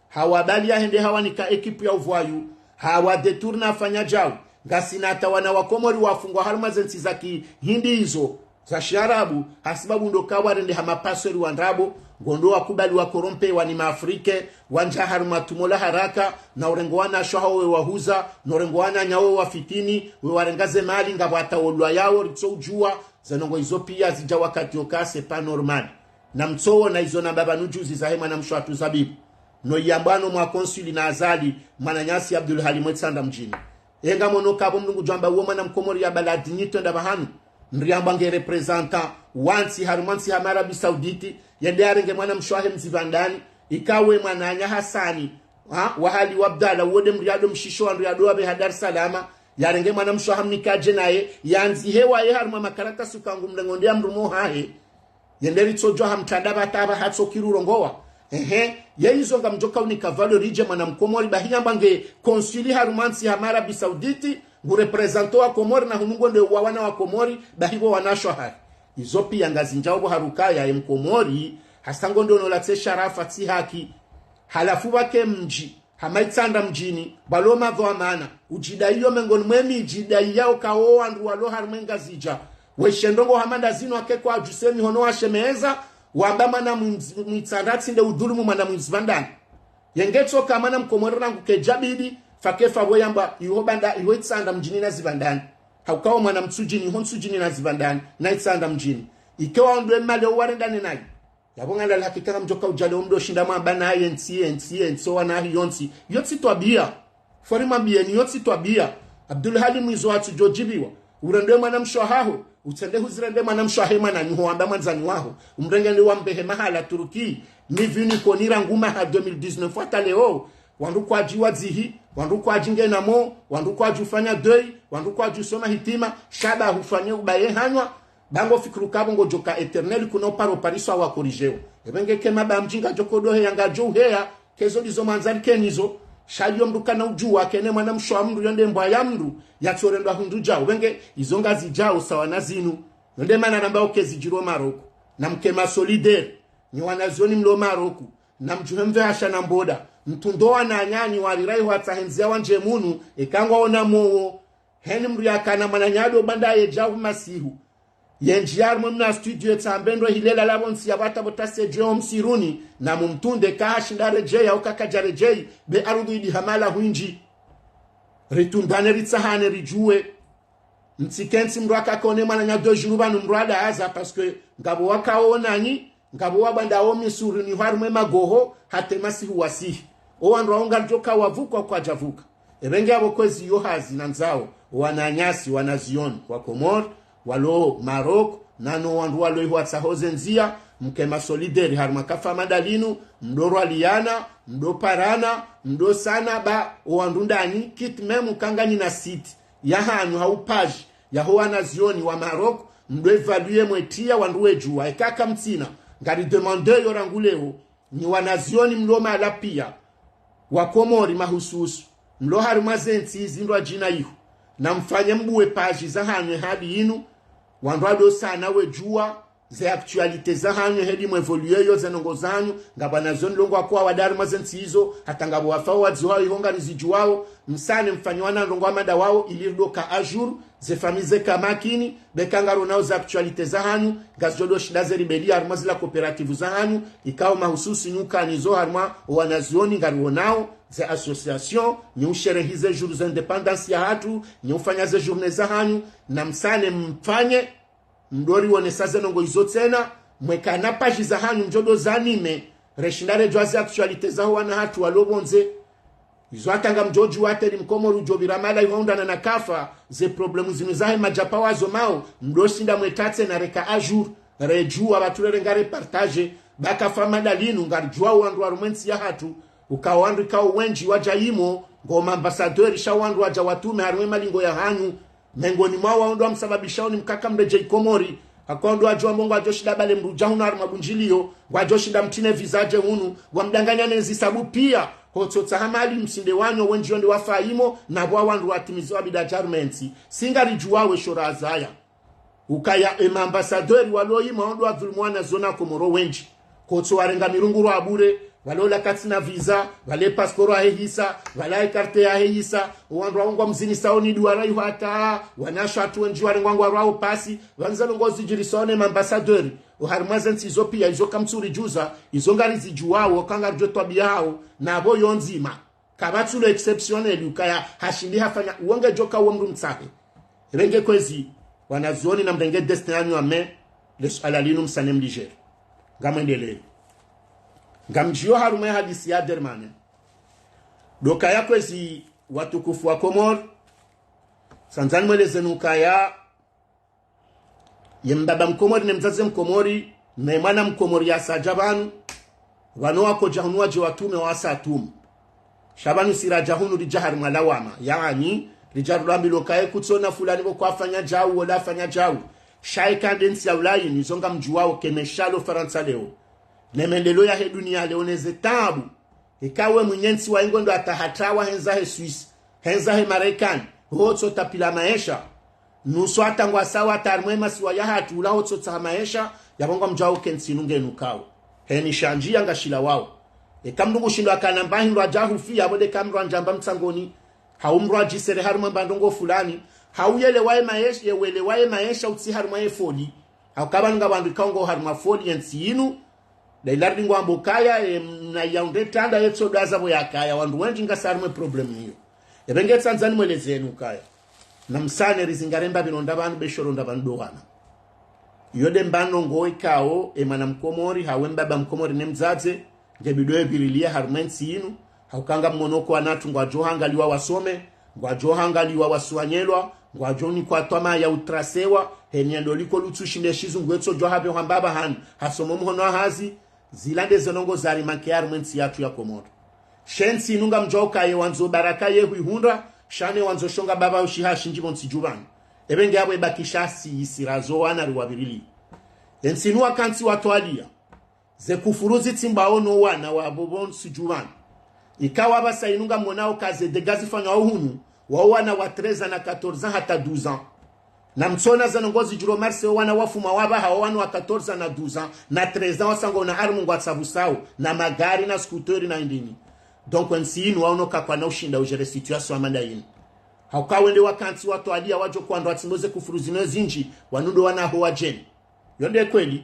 Hawabaliya hende hawanika ekipu ya uvwayu, hawadetourna afanya djau. Ngasina hata wana wa Komori wafungwa harumwa ze ntsi za kihindi izo, za shiarabu, hasibabu ndo kawarendeha mapasweri wa ndrabo, ngondo wakubali wakorompewa ni maafrike, wandja harumwa tumo la haraka, na urengo wanashe wahawo we wahuza, na urengo wananyawo we wafitini, we warenga ze mali, ngapvo hata olwa yawo, ritso udjuwa, ze ndrongoo izo piya zidja wakati oka c'est pas normal. Na mtsoona izo na mbapvanu juzi zahe mwana mshe watru Zabibu. No iyambwano mwa konsuli na Azali, mwananyasi Abdul Halim we Itsandra mdjini. Enga mono kapvo mndru ngudjo amba uwo mwana mkomori ya bala dignité nda pvahanu. Mndru yambwa nge représentant wa ntsi harumwa ntsi hama Arabie Saoudite, yende yarenge mwana mshe wahe mzipvandani, ikawe mwananya Hasani, ha, wa Hali wa Abdallah, uwo nde mndru yado mshisho wandru yado wapveha Dar es Salaam, yarenge mwana mshe wahe mnike adje naye, yandzihe waye harumwa makaratasi uka ngu mrengo nde ya mrumo hahe. Yende ritsodjuwa hamtranda pvata pvaha hatsoki rurongowa. Ehe, ye izo ngamdjoka unika valeur idje mwana mkomori, bahi yamba nge konsuli harumwa ntsi hama Arabie Saoudite, ngu représentant wa Komori na hunu ngo nde wa wana wa Komori, bahi pvo wanashe wahahe. Izo piya ngazindjao pvo harukaya ye mkomori, hasa ngo nde ono latse sharafa tsi haki. Halafu pvake mdji, hama Itsandra mdjini, pvalo madhwamana, udjidaiyo mengoni mwe midji idaiyawo ka wo wandru walo harumwa e Ngazidja. Weshe ndrongoo hama nda zinu wake kwadjuse mihono washemeza, wamba mwana mwimzi-, mwitsandra tsi nde udhulumu mwana mwizipvandani. Yenge tsoka mwana mkomori rangu kedjabidi, fake fapvo yamba iho banda, iho Itsandra mdjini na zipvandani. Hauka wo mwana mtsudjini, iho ntsudjini na zipvandani, na Itsandra mdjini. Ike wa ondwe male uwarendane nayi. Yapvo ngala la hakika ngamdjoka udjale omdo shinda mwamba naye ntsi, ye ntsi, ye ntsi, owana hiyo ntsi. Yo tsi twabiya. Fori mwambiyeni yo tsi twabiya. Abdul Halim izo watsudjo djibiwa. Urende mwana mshe wahaho. Utsende huzirende mwana mshe wahe mwananyaho wamba mwandzani waho. Umrenge nde wambehe mahala Turki. Ni vini koni rangu maha deux mille dix-neuf hata leo. Wandru kwadji wadzihi. Wandru kwadji ngena mo. Wandru kwadji ufanya deuil. Wandru kwadji usoma hitima. Sha ba hufanye ubaye hanywa. Ba ngo fikiri ukapvo ngodjoka éternel kuna uparo pariswa wa corrigeo. Epvenge kema ba mdji ngadjoko doheya ngadjo uheya, kezo ndizo mwandzani kenizo. Sha iyo mndru kana udjuwa kene mwana mshe wa mndru yonde mbwa ya mndru, yatsorendwa hundru djao. Epvenge izo ngazidjao sawa na zinu. Yonde mana namba ukezi djiro Maroko. Na mkema solidaire. Nyi wanazioni mlo Maroko. Na mdjuhe mve hasha na mboda. Mtrundo wananyanyi warira iho watsahe ndziya wandje munu, eka ngwaona mowo. Heni mndru yakana mwananya ado banda yedja hu masihu. Yendji ya harumwa mna studio yetsambe ndo hilela lapvo ntsi ya pvata pvo tasi yedjuwe ho msiruni, na mumtrunde ka hashinda redjeya, uka kadja redjeyi, be arudhu idi hamala hwindji. Ritrundane ritsahane ridjuwe. Mtsikentsi mndru akakone mwananya deux jours pvanu mndru adahaza, parce que ngapvo wakaonanyi, ngapvo wabanda wo misirini harumwa e magoho, hata e masihu wasihi. O wandru wawo ngaridjoka wapvuka kwadjavuka. Epvenge apvo kwezi iyo hazi nandzao, wananyasi, wanazioni, wa Komori, walo Maroko, nano wandru walo iho watsaho ze ndziya, mkema solidaire harumwa kafa madalinu, mdo rwaliyana, mdo parana, mdo sana ba, o wandru ndani, quitte même uka nganyi na site yahanyu hau page yaho wanazioni wa Maroko, mdo évaluer mwetiya wandru wedjuwa, eka kamtsina, ngari demander yo rangu leo, nyi wanazioni mlo mahala piya, wa Komori mahususu, mlo harumwa ze ntsi zindrwadjina iho, na mfanye mbuwe page zahanyu e hali inu, wandru wado sana wedjuwa, ze actualité zahanyu, heli mwe évoluer yo ze ndrongoo zahanyu, ngapvo wanazioni longwa kuwa wada harimwa ze ntsi izo, hata ngapvo wafao wadziwao iho ngarizidjuwao, msane mfanye wana ndrongoo wa mada wao, ili ridoka à jour, ze famille zeka makini, beka ngaronao ze actualité zahanyu, ngazidjo doshinda ze ribeli harimwa zila coopérative zahanyu, ikao mahususi nyukanizo harimwa wanazioni ngarionao, ze association, nyi usherehi ze jours za indépendance yahatru, nyi ufanya ze journée zahanyu, na msane mfanye, mdori wonesa ze ndrongoo izo tsena, mweka na page zahanyu mdjo do zanime, reshinda redjuwa ze actualité zaho wana hatru walo pvondze. Izo hata ngamdjo djuwa teli mkomori udjo pvira mala ihondana na kafa, ze problème zinu zahe madjapa wazo mao, mdoshinda mwetatse na reka à jour, redjuwa pvatsu rere ngare partager, baka fa mada linu ngaridjuwa wandru harumwa entsi yahatru, uka wandru ikao wendji wadja imo, ngo ma ambassadeur sha wandru wadja watume harimwa malingo yahanyu, mengoni mwa wao ndo wamsababishao ni mkaka mredjei Komori. Haka wandru wadjo wambo ngwadjo shinda bale mdru dja hunu harimwa bundjilio, ngwadjo shinda mtsine visa dje hunu, ngwamdanganya ne zisabu pia, hotso tsaha mali msinde wanyo wendji yo nde wafa imo, na pvwa wandru watimizwa bida dja harumwa entsi. Si ngaridjuwao we shora azaya. Ukaya ema ambassadeur walo imo wao ndo wadhulumu wanazioni wa Komoro wendji. Kotso warenga mirungu rwa bure, walo la katsina visa, wale passeport yahe yisa, wala carte yahe yisa, wandru wao ngwamzinisao ni duara iho hata, wanashe hatru wendji warengwa ngwarwao pasi, pvanu ze ndrongoo zidjirisao ne ma ambassadeur, oharimwa ze ntsi izo pia, izo kamtsuridjuza, izo ngarizidjuwao, ka ngaridjo twabiya hao, na pvo yo ndzima. Kapvatsu lo exceptionnel, ukaya hashindi hafanya, uwo ngedjoka uwo mdru mtsahe. Renge kwezi, wanazioni na mrenge destin yanyu ame, le suala linu msane mlijere. Ngamwendelee. Ngamdjiyo harumwa ye hadisi ya Dermane. Ndo ukaya kwezi watukufu wa Komori, tsandzani mwelezeni ukaya, ye mbaba mkomori ne mdzadze mkomori, ne mwana mkomori yasa dja pvanu, pvanu wakodja hunu wadje watume wasa tumu. Sha pvanu si radja hunu ridja harimwa lawama, yaani, ridja rulwambilwa ukaya kutsona fulani pvo kwafanya djau, wola afanya djau. Sha eka nde ntsi ya Ulaya inu, izo ngamdjuwao ke meshalo Farantsa leo, ne mendeleo yahe dunia leo, ne ze taabu. Eka we mwinyi entsi wa ingo ndo hata hatrawa hendza he Suisse, hendza he Marekani, hotso tapila maesha. Nusu hata ngwasao hata harimwa ye masiwa yahatru ula hotso tsaha maesha, yapvo ngamdjuwao ke ntsi inu ngenukao. Heni shandji ya ngashilawao. Eka mdru ngushindwa kana mba hindru adja hufi, yapvo nde ka mdru andjamba mtsangoni. Hau mdru adjisere harimwa mba ndrongoo fulani. Hau yelewa ye maesha, ye welewa ye maesha utsi harimwa ye foli. Hau ka pvanu nga wandru ikao ngo harimwa foli ye ntsi inu, nda ila ridingo wambo ukaya, e, na yaunde tanda yetso daza pvo yakaya, wandru wendji ngasi harimwa ye problème iyo. Epvenge tsandzani mwelezeni ukaya, na msane rizingare mba pvino nda pvanu, be shoro nda pvanu ndo wana. Iyo nde mba ndrongoo ikao, e mwana mkomori, hau e mbaba mkomori ne mdzadze, nge bidi ye pvirilie harimwa ye ntsi inu, hauka ngamwono uka wana hatru ngwadjo hangaliwa wasome, ngwadjo hangaliwa wasuanyelwa, ngwadjo nikwa twama ya utrasewa, heni ya ndo liko lutsu shinde shizungu etso djuwa hapve hwamba pvahanu, hasoma mhono wa hazi, zila nde ze ndrongoo zari manke harimwa ye ntsi yatru ya Komori. She ntsi inu ngamdjuwao ukaya wandzo baraka ye huihundra, sha ne wandzo shonga baba ushiha shindji pvo ntsi dju pvanu. Epvenge yapvo ibakisha si isira zo wana riwapvirilie. Ye ntsi inu wakantsi watwalia. Ze kufuru zitsimbwao no wana wapvo pvo ntsi dju pvanu. Ikao apvasa inu ngamwonao ka ze dégâts zifanywa hunu, wao wana wa treize ans na quatorze ans hata douze ans. Na mtsona ze ndrongoo zidjiro Marseille, wo wana wafuma wapvaha, wo wana wa quatorze ans na douze ans, na treize ans wasa ngwao na armu ngwatsapvusao, na magari, na scooter, na indrini. Donc, entsi inu waono ka kwana ushinda ugérer situation ya mada inu. Hauka wende wakantsi watwalia wadjo kwandro watsimbo ze kufuru zinu zindji, wanu ndo wana ho wadjeni. Yo nde kweli,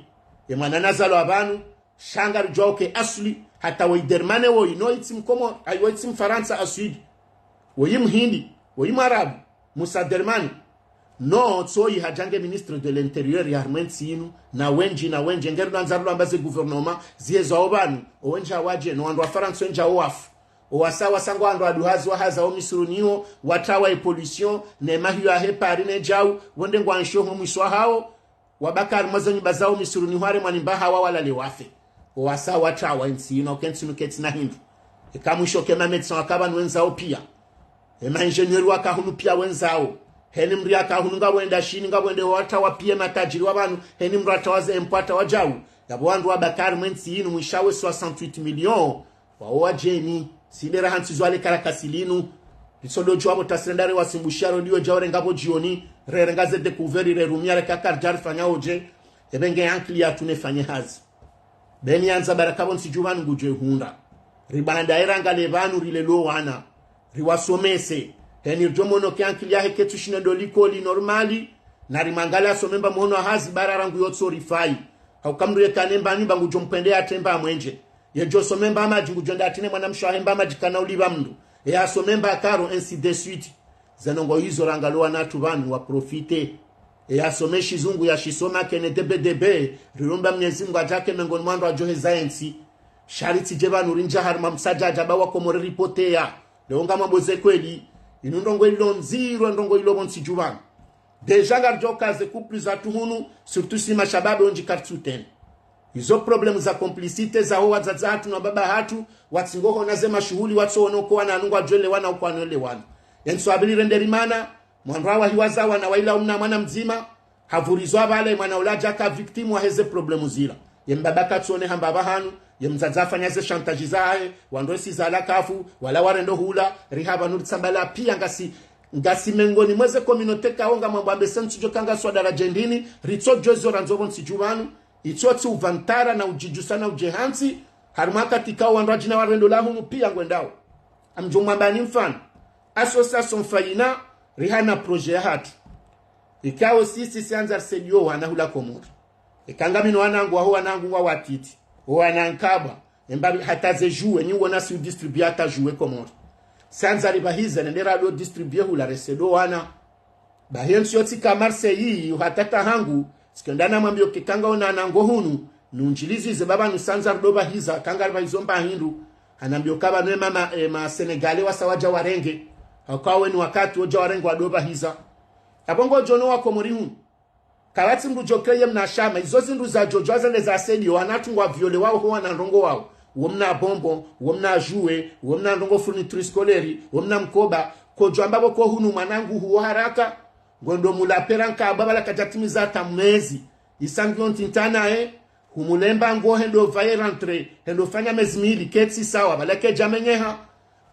ye mwana nazalwa pvanu, sha ngaridjuwao uka asli, hata woyi Dermane woyi, no itsi mkomo, ayi woyi itsi mfarantsa aswili. Woyi mhindi, woyi mwarabu, Musa Dermane. No, tsoyi hadja nge ministre de l'intérieur ya harimwa ye ntsi inu, na wendji, na wendji, ngeri lwandza rulwamba ze gouvernement, ziyezwao pvanu, owendji awadje, no wandru wa Farantsa wendji awafu. Owasa, wasa ngwao wandru waduhazi wahaza wo misiruni iho, watrawa ye pollution, ne mahiyo yahe pari ne djau, wonde ngwanshio ho mwiswa hawo, wabaka harimwa ze nyumba zawo misiruni hware mwa nimba hawa walale wafe. Owasa watrawa ye ntsi inu, uka ye ntsi inu kaitsina hindru. Eka mwisho ke ma médecins waka pvanu wendzao pia. Ema ingénieurs waka hunu pia wendzao. Heni mdru yaka hunu ngapvo wenda Shini, ngapvo wende watrawa pia matajiri wa pvanu. Heni mdru atrawa ze impôts atrawa djau. Yapvo wandru wabaka harimwa ye ntsi inu mwishawe soixante-huit millions. Wao wadjeni, si nde raha ntsi zwa le karakasi linu. Ritsodo djuwa pvo tasirenda re wasimbushia ro ndiyo djao renga pvo djioni, rerenga ze découvert rerumia reka karidja rifanya odje. Ebe nge ankili yahatru nefanye hazi. Beni yandza baraka pvo ntsi dju pvanu ngudjo ihundra. Ribanda erangale pvanu rilele owana. Riwasomese. Heni ridjo mono ke ankili yahe ketsu shinde ndo likoli normali. Na rimangale asome mba mhono wa hazi bara rangu yotso rifai. Hauka mndru yeka nemba nyumba ngudjo mpvende yatremba mwenje. Yedjo some mba madji ngudjo ndatrine mwana mshe wahe mba madji kana ulipva mndru. Ye asome mba karo, ainsi de suite. Ze ndrongoo izo rangalo owana wahatru pvanu waprofite. Ye asome shizungu yashisoma kene debedebe, rilomba Mnyezi Mungu yadjake mengoni mwa wandru wadjo heza yentsi. Sha ritsidje pvanu rindja harumwa msadjadja ba wakomori ripoteya. Leo ngamwambo ze kweli, inu ndrongoo ilo ndziro, ndrongoo ilo pvo ntsi dju pvanu. Déjà ngaridjo kaze couple zahatru hunu, surtout si mashababi ondji kartsu tena. Izo problème za complicité zaho wadzadze wahatru na wababa wahatru, watsi ngohona ze mashuhuli watsoona uko wana wanu ngwadjo elewana uko wanu elewana. Yentsi wabili rende rimana, mwandru wahiwaza wana waila umna mwana mdzima, hapvurizwa pvale mwana ula yadjaka victime waheze problème zila. Ye mbaba katsone hamba pvahanu, ye mdzadze afanya ze chantage zahe, wandru wesi zala kafu, wala warendo hula, riha pvanu ritsambala piya ngasi, ngasi mengoni mweze communauté kaonga mwambo ambe sentsu djo kanga swadara djendini, ritsodjo zo randzo pvo ntsi dju pvanu, itso tsi uvantara na udjidjusa na udjehantsi, harumwa wakati kao wandru wadjina warendo la hunu piya ngwendao. Ngamdjo mwambani mfano. Association Faina, rihana projet yahatru. Ikao sisi siandza risaidiye owana hula Komori. Eka ngami no wanangu waho wanangu ngwa watiti. Owana nkabwa. Emba hata ze jouet, nyi wona si udistribuer hata jouet Komori. Siandza ripvahize, nende rado distribuer hula resaidiye owana. Bahi entsi yontsi ka Marseille, uhatata hangu, tsikenda namwambiyo ke kanga ona nango hunu, nundjilizize baba nusandza rudo pvahiza, kanga ripvahizo mba hindru. Hanambiyo kaba nwe mama, e, ma Sénégalais wasa wadja warenge. Hauka weni wakati wodja warenge wado pvahiza. Apvo ngodjo no wakomori hunu. Kapvatsi mndru djo créer mna shama, izo zindru zadjo djuwa zende zasaidiye, owana wahatru ngwa violé wawo ho wana ndrongoo wawo. Wo mna bonbon, wo mna jouet, wo mna ndrongoo fourniture scolaire, wo mna mkoba, kodjo amba pvo ko hunu mwanangu huwo haraka, ngondo mula pera nkabwa pvala kadjatimiza hata mwezi. Isa ngiyo ntintana e, humulemba ngo hendo pvaye rentrée, hendo fanya mezi mili, ketsi sawa, pvala kedjamenyeha.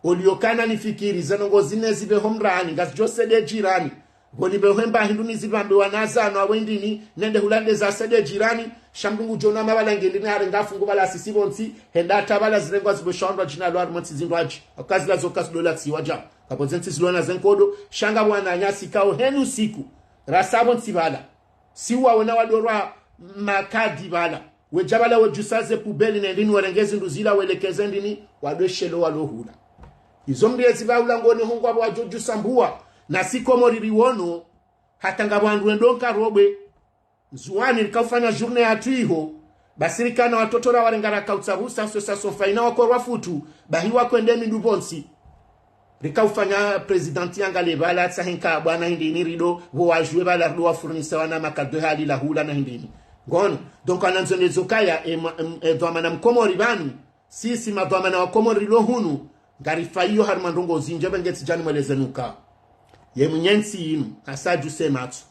Oliyo kana nifikiri, ze ndrongoo zine zipve ho mrani, ngazidjo saidiye jirani. Pvo nipve hwemba hindru nizipvambe wanazano awe ndini, nende hula nde zasaidiye jirani, sha mndru ngudjo ona mapvala ngendini harenga fungu pvala sisi pvo ntsi, henda hata pvala zirengwa zipvesha wandru wadjina lo harumwa ntsi zindru adji. Hauka zila zo kazidola tsiwa dja. Kapvo ze ntsi zilo na ze nkodo, sha ngapvo wananyasi kao heni usiku. Rasa pvo ntsi pvala. Si wawona wadorwa makadi pvala. Wedja pvala wedjusa ze poubelle ne ndini werenge zindru zila welekeze ndini wado shelo walo hula. Izo mndru yezi pvahula ngoni ho ngwapvo wadjo djusa mbuwa. Na si Komori riwono. Hata ngapvo wandru wendo nkarobwe. Ndzuwani rikaufanya journée yahatru iho. Basi rikana watoto ra warenga rakautsabusa association Faina wakorwa futu. Bahi wakwende mindru pvo ntsi. Rikaufanya président yangale pvala tsahe nkabwa na hindrini rido, pvo wa jouet pvala rido wa fournir wana makado hali la hula na hindrini. Ngono. Donc, anandzo nezo kaya, e, ma- em, e, dhwamana mkomori pvanu, sisi madhwamana wa Komori rilo hunu, ngarifaiyo harumwa ndrongoo zindji pvenge tsidjani mweleze nuka. Ye mwenye ntsi yinu, hasa djuse matso.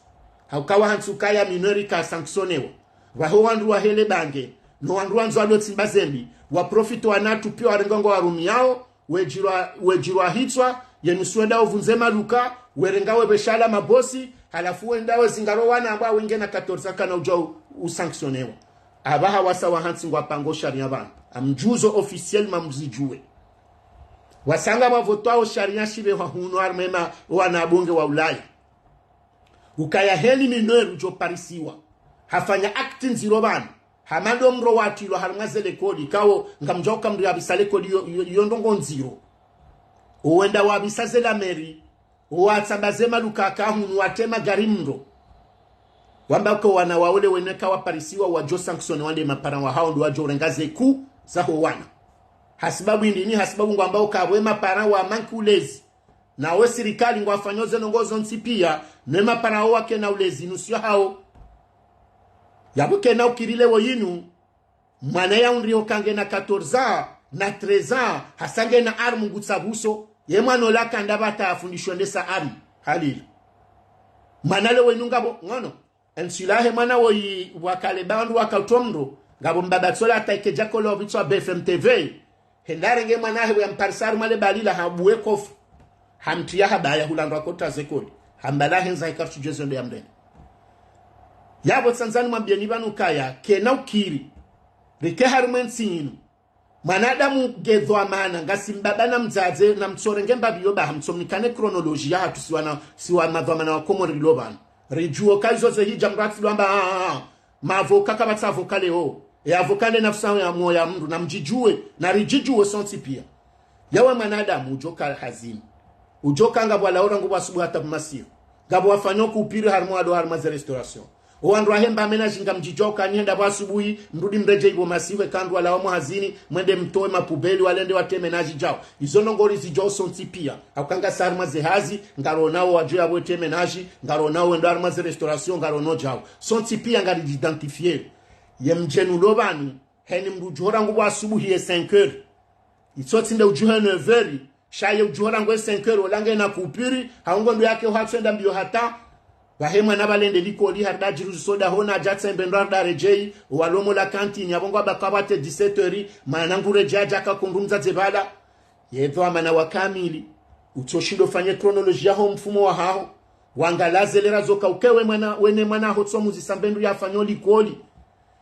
Hauka wahantsi ukaya mineur ka sanctionnewa. Pvaho wandru wahele bange, no wandru wandzo wado tsimba zembi, waprofite owana wahatru piya warenga ngo warumiyao, wedjirwa, wedjirwa hitswa, yenu swenda ovundze maduka, werenga wepveshala mabosi, halafu wenda wezingaro wana amba wenge na quatorze kana udja u- usanctionnewa. Apvaha wasa wahantsi ngwapango sharia pvanu. Ngamdjuzo officiellement mzidjuwe. Wasa ngapvavotwao sharia shipvehwa hunu harumwa ema wana bonge wa Ulaya. Ukaya heli mineur udjo parisiwa. Hafanya acte ndziro pvanu. Hama ndo mndru watrilwa harumwa ze likoli. Kao ngamdjuwa uka mndru yapvisa likoli yo, yo, yo ndrongoo ndziro. Owenda wapvisa ze la mairie. Owatsamba ze maduka ka hunu watrema gari mndru. Wamba uka wana wawo le wene ka waparisiwa wadjo sanctionner wande maparents wahao ndo wadjo urenga ze coût zaho wana. Hasibabu hindrini, hasibabu ngwamba uka we maparents wa manque ulezi. Na we sirikali ngwafanyo ze ndrongoo zontsi piya, ne maparents wo wakena ulezi nusu yahao. Yapvo kena ukiri leo yinu, mwana ya undri oka ngena quatorze ans, na treize ans, hasa ngena arme ngutsabuso, ye mwana ola kanda pvata afundishwe ndesa arme, halila. Mwana leo yinu ngapvo, ngono, entsi lahe mwana woyi wakale pvandru wakautwa mndru, ngapvo mbaba tsola hata ike djakolo opvitswa B F M T V, henda harenge mwana hahe ya mparisa harumwa le balila habuwe kofu. Hamtriya habaya hula ndo akota ze likoli. Hamba lahe ndza hika ritsudjuwe ze ndo ya mrende. Yapvo tsandza nimwambiyeni pvanu kaya, kena ukiri. Rike harumwa entsi yinu. Mwanadamu nge dhwamana, ngasi mbaba na mdzadze, na mtsorenge mbapvi yo baha, mtsomnikane chronologie yahatru si wana, si wa madhwamana wa Komori rilo pvanu. Ridjuwe ka izo ze hidja mdru atsidjwamba, ah, ah, ah, mavoka kapvatsi avoka leo. E avoka nde nafsi ya moyo ya mdru, na mdjidjuwe, na ridjidjuwe sontsi piya. Yawe mwanadamu udjoka hazini. Udjoka ngapvo walawa rangu pvwa asubuhi hata pvwa masihu. Ngapvo wafanyao kupiri harumwa wado harumwa ze restauration. Owandru wahe mba ménage ngamdjidjuwa uka nyi henda pvwa asubuhi, mrudi mredjeyi pvo masihu eka wandru walawa mwa hazini, mwende mtowe mapubeli, walende watreme ménage djao. Izo ndrongoo rizidjuwao sontsi piya. Hauka ngasi harumwa ze hazi, ngaronao wadjo yapvo etreme ménage, ngaronao wendo harumwa ze restauration, ngaronao djao. Sontsi piya ngaridji identifier. Ye mdjeni ulo pvanu, heni mdru udjohora nguvu asubuhi ye cinq heures. Itsotsi nde udjuhe neuf heures, sha ye udjuhora ngwe cinq heures, ola ngena kupiri, hau ngondo yake ohatso enda mbiyo hata. Pvahe mwana pvalende likoli, harida djiruzi soda hona, adja tsembe ndo harida redjeyi, walomo la cantine, yapvo ngwabaka pvwate dix-sept heures, mwana ngu redjeyi adja kakundru mdzadze pvala. Ye dhwamana wa kamili, utsoshindo fanye chronologie yaho mfumo wahaho, wangalaze lera zoka ukewe mwana, wene mwana hotso muzisa mbe ndru yafanyao likoli.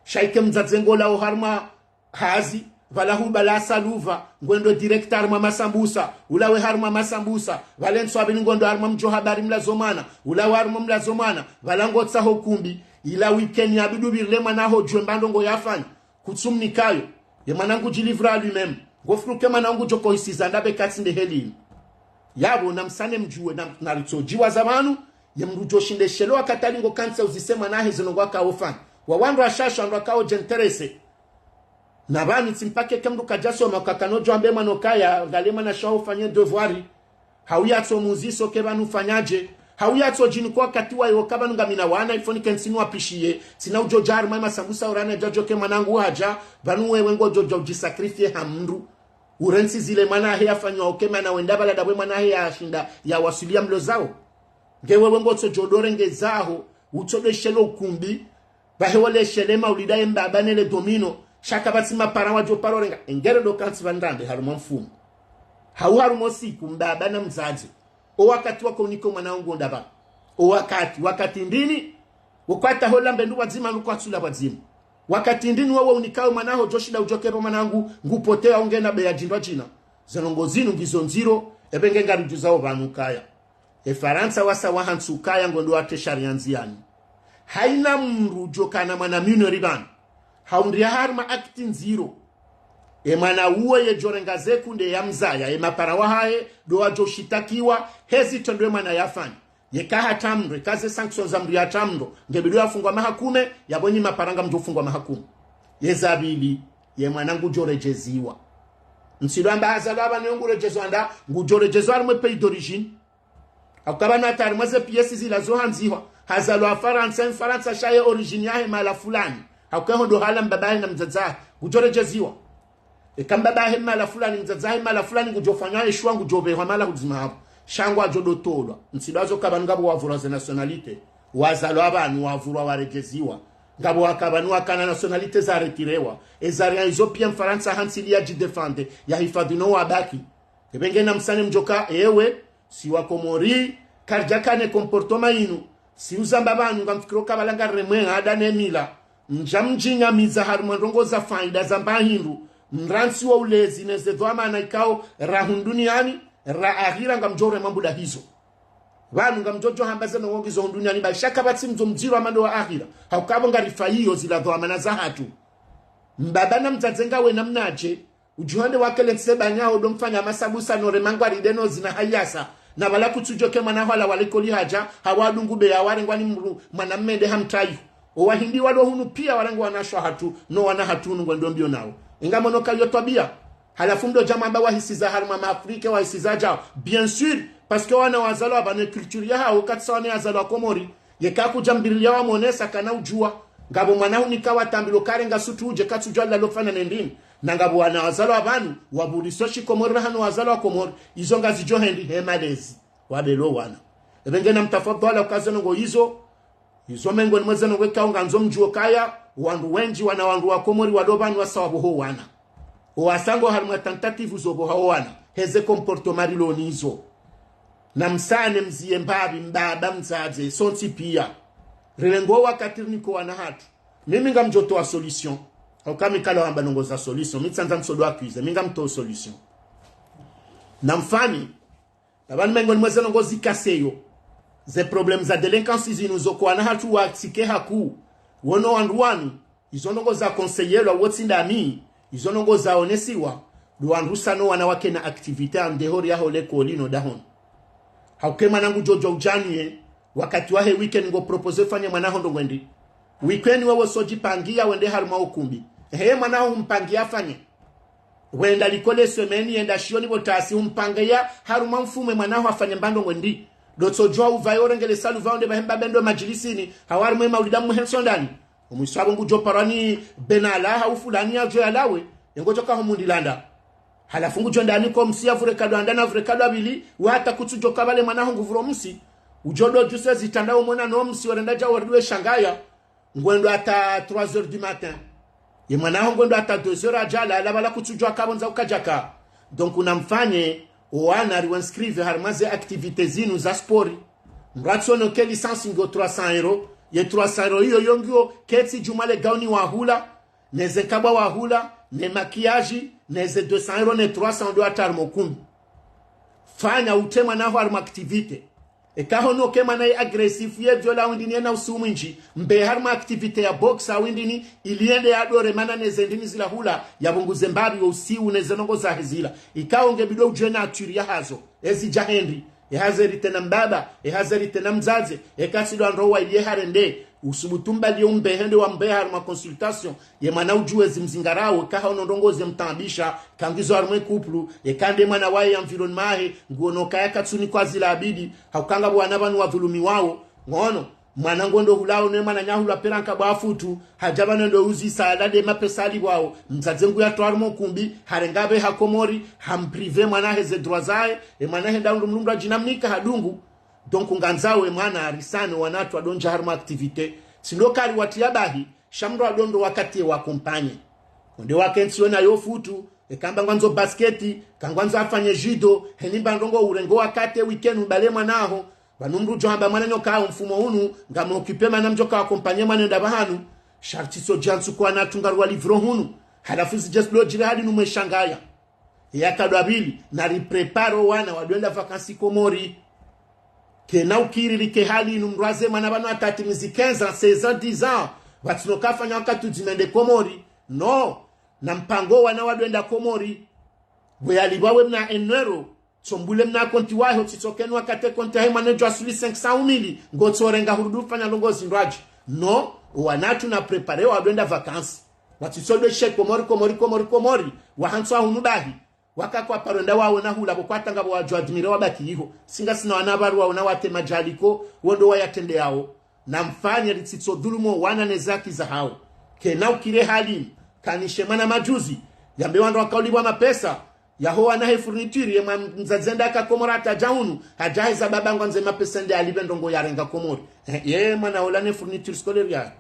Sha ike mdzadze ngolao harumwa hazi, pvala hubala asaluva, ngwendo direct harumwa masambusa, ulawe harumwa masambusa, pvale ntsu apvili ngwendo harumwa mdjo habari mlazo mwana, ulawe harumwa mlazo mwana, pvala ngotsaho kumbi, ila week-end yabidi upvirile mwana ho djuwe mba ndrongoo yafanya, kutsumnikayo, ye mwana ngudjilivra à lui-même, ngofikiri uke mwana ngudjo kohisiza ndapvi katsi nde heli yinu. Yapvo namsane mdjuwe, na, naritsodjiwa za pvanu, ye mdru udjoshinde shelo wakati ali ngo kantsa uzise mwana hahe zinu ngwakao fanya. Wa wandru washashi wandru wakao djenterese. Na pvanu tsi mpaka eke mdru kadjasoma kakana udjo wambe mwana ukaya, ngale mwana sha ufanye devoir. Hau yatso muziso ke pvanu ufanyadje. Hau yatso djini kwa wakati wayo ka pvanu ngamina wana ifo nike ntsinu wapishiye. Tsina udjo dja harumwa masambusa urane djadjo ke mwanangu hadja. Pvanu wewe ngodjo dja udjisacrifier ha mdru. Urentsi zile mwana hahe yafanyao uke mana wenda pvala ndapvo mwana hahe yashinda yawaswiliya mlozao. Nge wewe ngotsodjo dorenge zaho, utsodeshelo ukumbi, pvahe woleshele maulida ye mbaba nele domino, sha kapvatsi mapara wadjo paro renga, engere ndo kantsi pvandrambe harumwa mfumo. Hau harumwa siku mbaba na mdzadze. O wakati wako uniko mwana wangu onda pva. O wakati, wakati ndini, ukwata hola mbe ndru pvwadzima, ndru kwatsula pvwadzima. Wakati ndini wewe unikawe mwana ho djoshinda udjo ke pvo mwana wangu, ngupotea ungena beya djindwa djina. Ze ndrongoo zinu ngizo ndziro, epvenge ngaridjuzao pvanu kaya. E Farantsa wasa wahantsi ukaya ngondo watre sharia ndziani. Haina mdru udjokana mwana mineur pvanu. Haundriya harumwa acte ndziro. E mwana uwo yedjorenga ze kunde ya mzaya, e mapara wahahe, ndo wadjo shitakiwa, hezi trendwe mwana yafanya. Yeka hatra mdru, eka ze sanctions za mdru yatra mdru, ngebidi yafungwa maha kume, yapvo nyi mapara ngamdjo fungwa maha kume. Ye za pvili, ye mwana ngudjo redjeziwa. Ntsidjo amba hazalwa pvanu nguredjezwa nda, ngudjo redjezwa harumwa e pays d'origine. Hauka pvanu hata harumwa ze pièces zila zo handzihwa. Hazalwa Farantsa, Mfarantsa sha ye origine yahe mahala fulani. Hauka ho ndo hala mbaba hahe na mdzadze hahe. Ngudjo redjeziwa. Eka mbaba hahe mahala fulani, mdzadze hahe mahala fulani, ngudjo fanywa eshwa, ngudjo pvehwa mahala hudzima hapvo. Sha ngwadjo ndo tolwa. Ntsidjo azo ka pvanu ngapvo wavurwa ze nationalité. Wazalwa pvanu wavurwa waredjeziwa. Ngapvo waka pvanu wakana nationalité za retirewa. Eza ria izo piya Mfarantsa hantsi ili yadjidéfende, yahifadhwi no wabaki. Epvenge namsane mdjoka, ewe, si wa Komori, karidjakane comportement inu, si uzamba pvanu ngamfikiro ka pvala ngaremwe ada ne mila, mdja mdjinyamidza harumwa ndrongoo za faida za mba hindru, mrantsi wa ulezi neze dhwamana ikao ra hunu duniani, ra akhira ngamdjo remwa mbuda hizo. Pvanu ngamdjo djo hamba ze ndrongoo ngizo hunu duniani, ba sha kapvatsi mdzo mdziro wa mando wa akhira, hauka pvo ngarifa iyo zila dhwamana zahatru. Mbaba na mdzadze ngawe namnadje, udjuhande wakele ntsi banyaho ndo mfanya masambusa no remangwa ride no zina hayasa. Na pvala kutsudjo ke mwana hwala walikoli hadja, hawadungu beya warengwa ni mdru, mwana mmende hamtrayu. O wahindi walo hunu piya warengwa wanashe wahatru, no wana hatru hunu ngwendo mbiyo nawo. Inga mono ka iyo twabiya. Halafu mdo dja mwamba wahisiza harumwa ma Afrique wahisiza djao. Bien sûr, parce que wana wazalwa pvanu e culture yahawo katsi sawa ne yazalwa Komori. Yeka kudja mbiriliya wamonesa kana udjuwa. Ngapvo mwana hunika watambilo karenga sutu udje katsudjuwa lalo fana ne ndini. Na ngapvo wana wazalwa pvanu, wapvuriso shikomori rahano wazalwa Komori, izo ngazidjo hendi he malezi. Wabelo wana. Epvenge namtafadhwali uka ze ndrongoo izo, izo mengo nimwe ze ndrongoo ikao ngandzo mdjuwe kaya, wandru wendji wana wandru wa Komori walo pvanu wasa wapvoho wana. Owasa ngo harumwa tentative zo pvoha owana, heze comportement rilo nizo. Namsane mziye mbapvi mbaba mdzadze, sontsi piya. Rirengo wakati rinike wana hatru. Mimi ngamdjo towa solution. Hauka mi kalo hamba ndrongo za solution. Mi tsandza msodo accuser. Mi ngamtowo solution. Namfanye. Naba ni mengoni mwa ze ndrongo zikaseyo. Ze problème za délinquance zinu zo ko wana hatru watsike haku. Wono wandru wanu. Izo ndrongo za conseiller lwa wotsi ndami. Izo ndrongo zaonesiwa. Ndo wandru sa no wana wakena activité en dehors yaho likoli no dahoni. Hauka ye mwana ngudjo djuwa udjaniye, wakati wahe weekend ngo proposer fanye mwana ho ndrongo ndri. Weekend wewe sodjipangiya wende harumwa ukumbi. Ehe, mwana ho humpangiya afanye. Wenda likoli semaine, yenda shioni pvo tasi humpangiya harumwa mfumo ye mwana ho afanye mba ndrongo ndri. Ndo tsodjuwa upvayo urenge le salu pvao nde pvahe mba bendo madjilisini, hau harumwa ye maulida muhe nsondani. Omwiso apvo ngudjo parwa ni benala hau fulani yadjo yalawe, ye ngodjo ka ho mundilanda. Halafu ngudjo ndani ko msi ya pvure kalwa nda na pvure kalwa pvili, wa hata kutsudjo ka pvale mwana ho ngupvuro msi. Udjo ndo djuse zitranda umwona no msi warenda dja waridi we shangaya. Ngwendo hata trois heures du matin. Ye mwana ho ngwendo hata deux heures hadja lala pvala kutsudjo ka pvondza ukadjaka. Donc namfanye, owana riwa inscrire harumwa ze activités zinu za sport. Mdru atsono ke licence ngiyo trois cents euros. Ye trois cents euros iyo yo ngiyo ketsi djumwa le gauni wahula, ne ze nkabwa wahula, ne maquillage, ne ze deux cents euros, ne trois cents ndo hata harumwa ukumbi. Fanya utre mwana ho harumwa activité. Eka hono ke mwana ye agressif ye viola windini yena usiu mwindji, mbe harumwa activité ya boxe windini, ili yende yadore mana ne ze ndini zila hula, yapvunguze mbapvi wo usiu ne ze ndrongo zahe zila. Ikao nge bidi udjuwe nature yahazo. Ezi dja hendri, ehaze rite na mbaba, ehaze rite na mdzadze, eka tsi ndo wandru wa iliye harende, usubutu mbali ye umbehe nde wambehe harumwa consultation, ye mwana udjuwe zimzingarawo, eka hono ndrongo ze mtaabisha, kangizo harumwa ye couple, eka nde mwana waye ya environnement yahe, nguono kaya katsuni kwa zila abidi, hauka ngapvo wana pvanu wadhulumiwawo, ngono, mwana ngondo hulawo ne mwana nyahulwa pera nkabwa afutu, hadja pvanu ndo uzisa alade mapesa alipvwawo, mdzadze nguya towa harumwa ukumbi, harenga pve ha Komori, hamprive mwana heze droit zahe, ye mwana henda undru mlumdru adjinamnika hadungu. Donc ngandzao ye mwana arisane wana hatru wadondja harumwa activité. Tsi ndo kari watiya bahi, sha mdru adondo wakati ye wa accompagner. Konde wakentsi yona yo futu, eka mba ngwandzo basket, ka ngwandzo afanye judo, heni mba ndrongo urenge wakati weekend ubale mwana ho. Pvanu mdru djo hamba mwana nyoka ho mfumo unu, ngam occuper mana mdjo ka accompagner mwana nda pvahanu. Sharti so djantsu kwa na tunga rwa livro hunu. Halafu zidje zilo djire hali numwe shangaya. Ye kadwa pvili, nari préparer wana wadwenda vacances Komori. Kena ukiri rike hali inu mdru aze mwana pvanu atatimizi quinze ans, seize ans, dix ans. Pvatsino kafanya wakati udjimende Komori. No, na mpango wana wadwenda Komori. Bwe yalipvwawe mna enero, tsombule mna konti waho, tsitsokeni wakati konti yahe mwana djwa suli cinq cent ou mille, ngotsorenga hurudu fanya ndrongo zindrwadji. No, wana hatru na préparer wadwenda vacances. Watsitsodwe she Komori, Komori, Komori, Komori. Wahantswa hunu bahi. Waka kwa paro nda wawo na hula pvo kwatanga pvo wadjo admire wabaki iho. Singa sina wana pvaru wawo na wate madjaliko, wondo wayatrende yawo. Na mfanye ritsitso dhulumu wana ne zaki zahawo. Kena ukire hali, kanishe mwana madjuzi, yambe wandru wakaulipvwa mapesa, yaho wana he fourniture, ye mwa mdzadze nda ka Komori hata dja hunu, hadja heza baba ngwandzo mapesa nde alipve ndrongo yarenga Komori. Eh, ye mwana ola ne fourniture scolaire ya.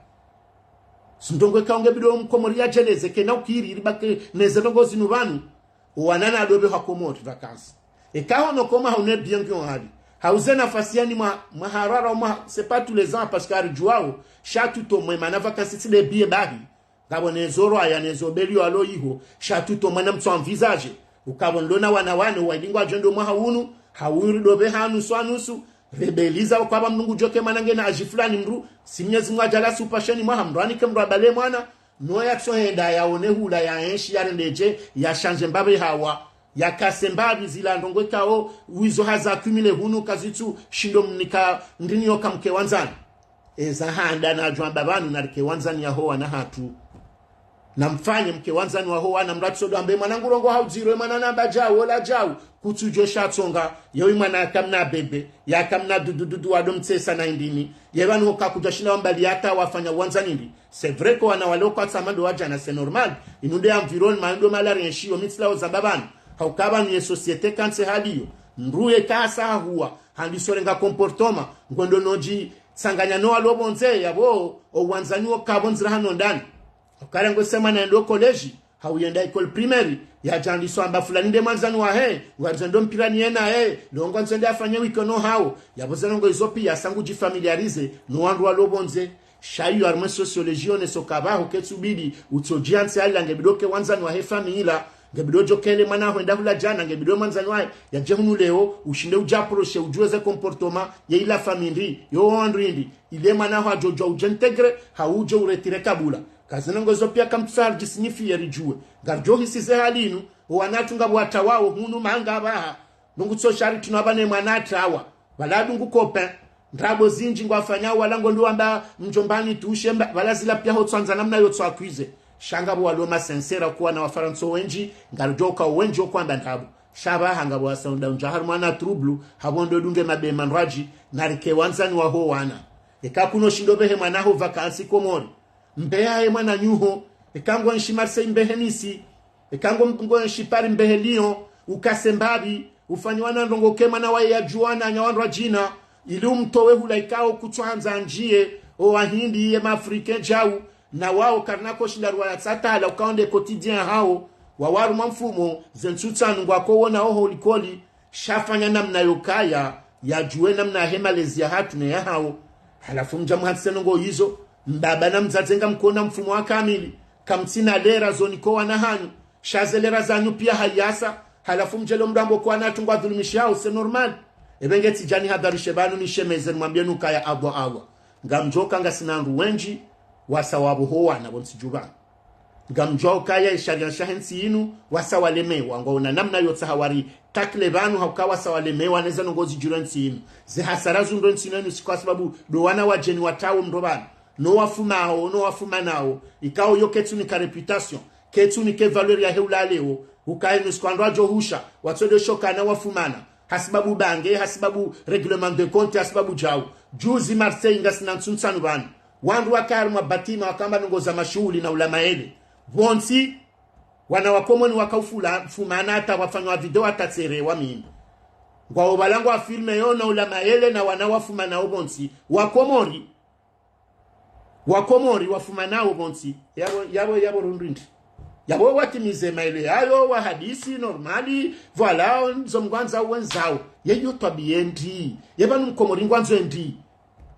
Zindrongo eka unge bidi mkomori yadjeleze, kena ukiri, ribake neze ndrongo zinu pvanu. Wana na adopve ha Komori vacances. Eka hono koma haune bien ngiyo hali. Hauze nafasi yani mwa, mwa harara mwa, c'est pas tous les ans, parce que aridjuwawo, sha tutomwe mana vacances tsi de bien bahi. Ngapvo nezo rwaya nezo beli walo iho, sha tutomwe na mtso envisager. Ukapvo ndona wana wane, wailingwa djendo mwaha unu, hauri dopve ha nusu ha nusu, rebeliza ukapva mdru ngudjoke mana ngena aji fulani mdru, si Mnyezi Mngu adjala supasheni mwaha mdru anike mdru abale mwana, no yatsohenda yaone hula yaenshi yarendedje, yashanje mbapvi hawa, yakase mbapvi zila ndrongo ikao, wizo haza accumule hunu kazitsu, shindo mnika ndrini yoka mke wandzani. Eza handa nadjwamba pvanu narike wandzani yaho wana hatru. Na mfanye mke wandzani waho wana mdru atsodo ambe mwana ngurongo haudziro, mwana namba djau, ola djau, kutsudjo sha tsonga, yewe mwana yakamna bebe, yakamna dudududu wado mtsesa na indini, ye pvanu hoka kudja shinda wambali hata wafanya wandzani ndi. C'est vrai ko wana wale okwa tsama ndo wadjana, c'est normal. Inu nde environnement, ndo mala rienshi yo mitsila ozamba pvanu. Hauka pvanu ye société kantsi hali yo. Mdru ye kasa huwa, handi sorenga comportement, ngondo nodji, tsanganya no walo pvondze, yapvo, owandzani wo kapvo ndzira hano ndani. Ukare ngwe sema na endo collège, hauyenda école primaire, Yadjandiswa amba fulani nde mwandzani wahe, ngwandzo ndo mpira niye naye, leo ngwandzo nde afanye wikono hawo. Yapvo ze ndrongoo izo piya sa ngudjifamiliarize no wandru walo pvondze. Sha iyo harimwa e sociologie yoneso ka pvaho ketsubidi utsodjiantsi halila, ngebidi oke wandzani wahe famille, ngebidi odjo kele mwana hwenda hula djana, ngebidi mwandzani wahe yadje hunu leo, ushinde udjaproshe, udjuwe ze comportement ye ila famille ndi, yo wandru indi, ile mwana ho adjodjuwa udje intégrer, ha udje uretire kabula. Ka ze ndrongoo izo piya kamtsaha ridjisignifier ridjuwe. Ngaridjo hisi ze hali inu, owana hatru ngapvo watrawawo hunu manga pvaha. Nungu tso shari tuna pvane mwana hatrawa. Pvala dungu copain. Ndrabo zindji ngwafanyao wala ngo ndo wamba mdjomba nitrushe mba, pvala zila piya hotsoandza namna yotso accuser. Sha ngapvo walo ma sincère kuwa na Wafarantsa wendji, ngaridjo ka wendji okwamba ndrabo. Sha pvaha ngapvo wasa unda undja harimwa na trouble, hapvo ndo dunge mabema ndrwadji, narike wandzani waho wana. Eka kuno shindo pvehe mwana ho vacances Komori. Mbehe ye mwananyaho, eka ngu enshi Marseille mbehe Nice, eka ngu, ngu enshi Paris mbehe Lyon, ukase mbapvi, ufanye wana ndrongoo ke mwana waye yadjuwa na nya wandru wadjina, ili umtowe hula ikao kutsuhandza ndjiye, owahindi ye ma Africain djau, na wao karina koshinda ruwaya tsatahala ukao nde quotidien hawo, wawo harumwa mfumo, ze ntsu tsanu ngwako wona oho likoli, sha fanya namna yokaya, yadjuwe namna yahe malezi yahatru ne yahawo. Halafu mdja muhantsi ze ndrongoo izo, mbaba na mdzadze ngamkona mfumo wa kamili, kamtsina lera zo niko wana hanyu, sha ze lera zanyu piya hayasa, halafu mdje leo mdambo kuwa na tungwa dhulumishiao, c'est normal. Epvenge tsidjani hadharishe pvanu nishemeze nimwambiye nukaya Allah Allah. Ngamdjoka ngasina wandru wendji, wasa wapvo ho wana pvontsi dju pvanu. Ngamdjuwa ukaya e sharia shahe ntsi inu, wasa walemewa, ngwaona namna yotsaha wari tackle pvanu hauka wasa walemewa neze ndrongoo zidjiro e ntsi inu. Ze hasara zundro e ntsi inu enu si kwa sababu ndo wana wadjeni watrawo mndro pvanu. No wafumao, no wafumanao, ikao yo ketsunika réputation, ketsunike valeur yahe ulaleo, ukaya enu si kwa ndo wadjo husha, watsodjo shoka na wafumana, hasibabu bange, hasibabu règlement de compte, hasibabu djau. Juzi Marseille ngasina ntsu ntsanu pvanu. Wandru waka harimwa bâtiment wakamba ndrongoo za mashuhuli na ula maele. Pvontsi, wana wa Komori waka ufula, fumana hata wafanywa video hata tsere wa mimi. Ngwao pvala ngwa filmé yo na ula maele na wana wafumanao pvontsi. Wa Komori. Wa Komori wafumanao pvontsi. Yapvo, yapvo, yapvo rundrindri. Yapvo watimize maele yayo, wahadisi, normali, voilà, ndzo mngwandzao wendzao. Ye yo twabiya ndi. Ye pvanu Mkomori ngwandzo ndi.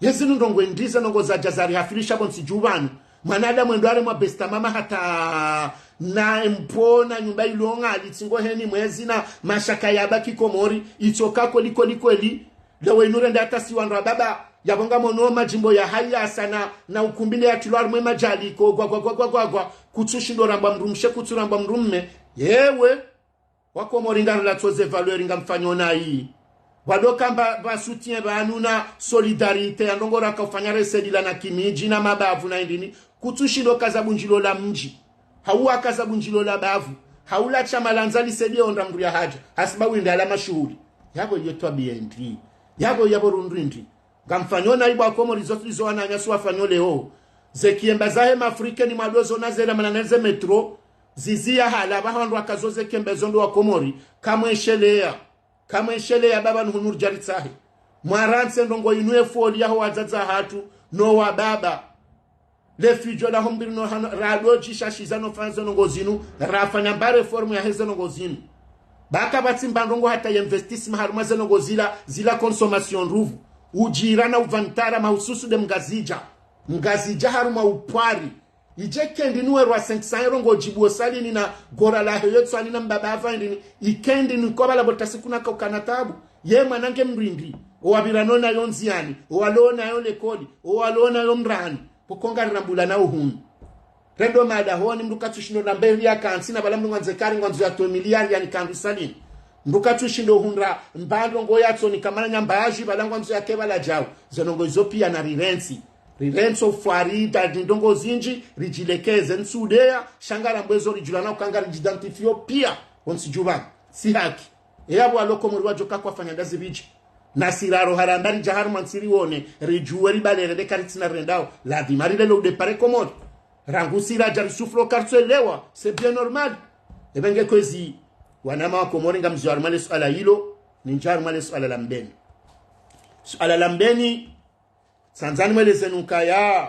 Ye zinu ndrongoo ndi ze ndrongoo zadja zarihafirisha pvontsi dju pvanu. Mwanadamu endo harimwa besta mama hata na empona nyumba ilonga litsingo heni mwezi na mashaka yabaki Komori. Itsoka kweli kweli kweli. Leo inu rende hata si wandru wa baba. Yapvo ngamono madjimbo ya hayasa na, na ukumbi nde yatrilwa harimwa e madjaliko. Gwa, gwa, gwa, gwa, gwa, gwa. Kutsushindo rambwa mdrumshe, kutsurambwa mdrumme. Yewe. Wa Komori ngarila tsoze valeur ngamfanyo nayi. Pvado kamba pva soutien pvanu na solidarité ya ndrongoo raka ufanya resedila na kimidji na mabavu na indrini. Kutsushindo kaza bundjilo la mdji. Hau akaza bundjilo la bavu. Hau la shama landza lisedie ondra mndru ya hadja. Hasibabu inde ala mashuhuli. Yapvo iyo twabiya ndi. Yapvo, yapvo rundrindri. Ngamfanyo nayi bo wa Komori zo, izo wananyasi wafanyo leo. Ze kiemba zahe ma Africain ni mwadozo na zera mana neze métro. Zizi ya hala pvaha wandru wakazo ze kiemba zo ndo wa Komori. Kamwesheleya. Kamwesheleya baba nuhunuri djari tsahe. Mwarantse ndrongoo inu efoli yaho wadzadze hatru no wa baba. Le fidjo laho mbili no hano, rado djishashiza no fanya ze ndrongoo zinu, rafanya mba réforme yahe ze ndrongoo zinu. Baka pvatsi mba ndrongoo hata ye investissement harimwa ze ndrongoo zila, zila consommation ndrupvu. Udjira na uvantara mahususu nde Mngazidja. Mngazidja harimwa upwari. Idje kendi nuwe rwa cinq cents euros ngodjibuo salini na gora lahe yo tswani na mbaba hava indrini. Ikendi niko pvala pvo tasi kuna kaukana tabu. Ye mwana nge mrindi. Owapvira no nayo ndziani. Owalo nayo lekoli. Owalo nayo mrani. Pvoko ngarirambula na uhunu. Rendo mada honi mndru katsushindo na mbeli ya kantsi na pvala mndru ngwandzo kari ngwandzo yatowe miliyari yani kandru salini. Mndru katsushindo hundra mba ndrongoo yatsoni kamana nyamba aji pvala ngwandzo yake pvala djau. Ze ndrongoo izo piya na rirentsi. Rirentsi ufwari da ni ndrongoo zindji, ridjilekeze ntsudeya, sha ngarambwezo ridjulana uka ngaridjidentifiyo piya, ontsi dju pvanu. Si haki. Eya pvo walo Komori wadjoka kwafanya ndazi pvidji. Na siraro haramba ridja harumwa ntsi riwone, ridjuwe ribalere nde karitsina rirendao. Ladhima rilele udepare Komori. Rangu si radja risufuro karitsuelewa, c'est bien normal. Epvenge kwezi, wanama wa Komori ngamzio harumwa le suala ilo, nindja harumwa le suala la Mbeni. Suala la Mbeni, tsandzani mweleze nukaya,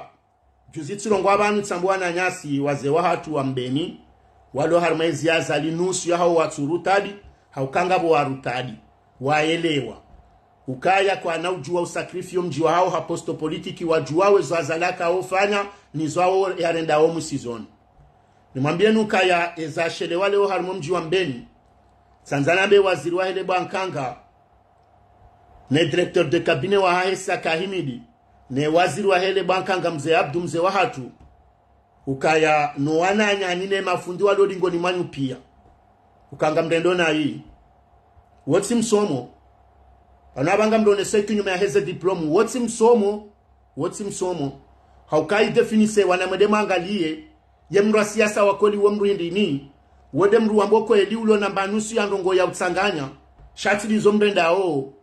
juzi tsirongoa pvanu tsambuwa wananyasi wazee wahatru wa Mbeni, Walo harumwa ezi Azali nusu yahawo watsurutadi, hauka ngapvo warutadi, waelewa. Ukaya kwana udjuwa usakrifio mdji wahawo ha posto politiki, wadjuwa wezo Azali akaofanya, nizo awo yarendawo mwisizoni. Nimwambieni ukaya eza shelewa leo harumwa mdji wa Mbeni, tsandzana be waziri wahe le bwankanga, ne directeur de cabinet wahahe Saka Himidi, ne waziri wahe le bwankanga Mze Abdu, mze wahatru, ukaya no wananya ni ne mafundi walo dingoni mwanyu pia. Uka ngamrendo nayi. Wotsi msomo. Pvanu apva ngamrendo ne seki nyuma yaheze diplôme. Wotsi msomo. Wotsi msomo. Hauka yi définition wana mwende mwangaliye. Ye mndru wa siasa wa kweli wo mndru hindri ni. Wo nde mndru wamba kweli ulo na mba nusu ya ndrongo ya utsanganya. Sha tsi ndizo mrendao.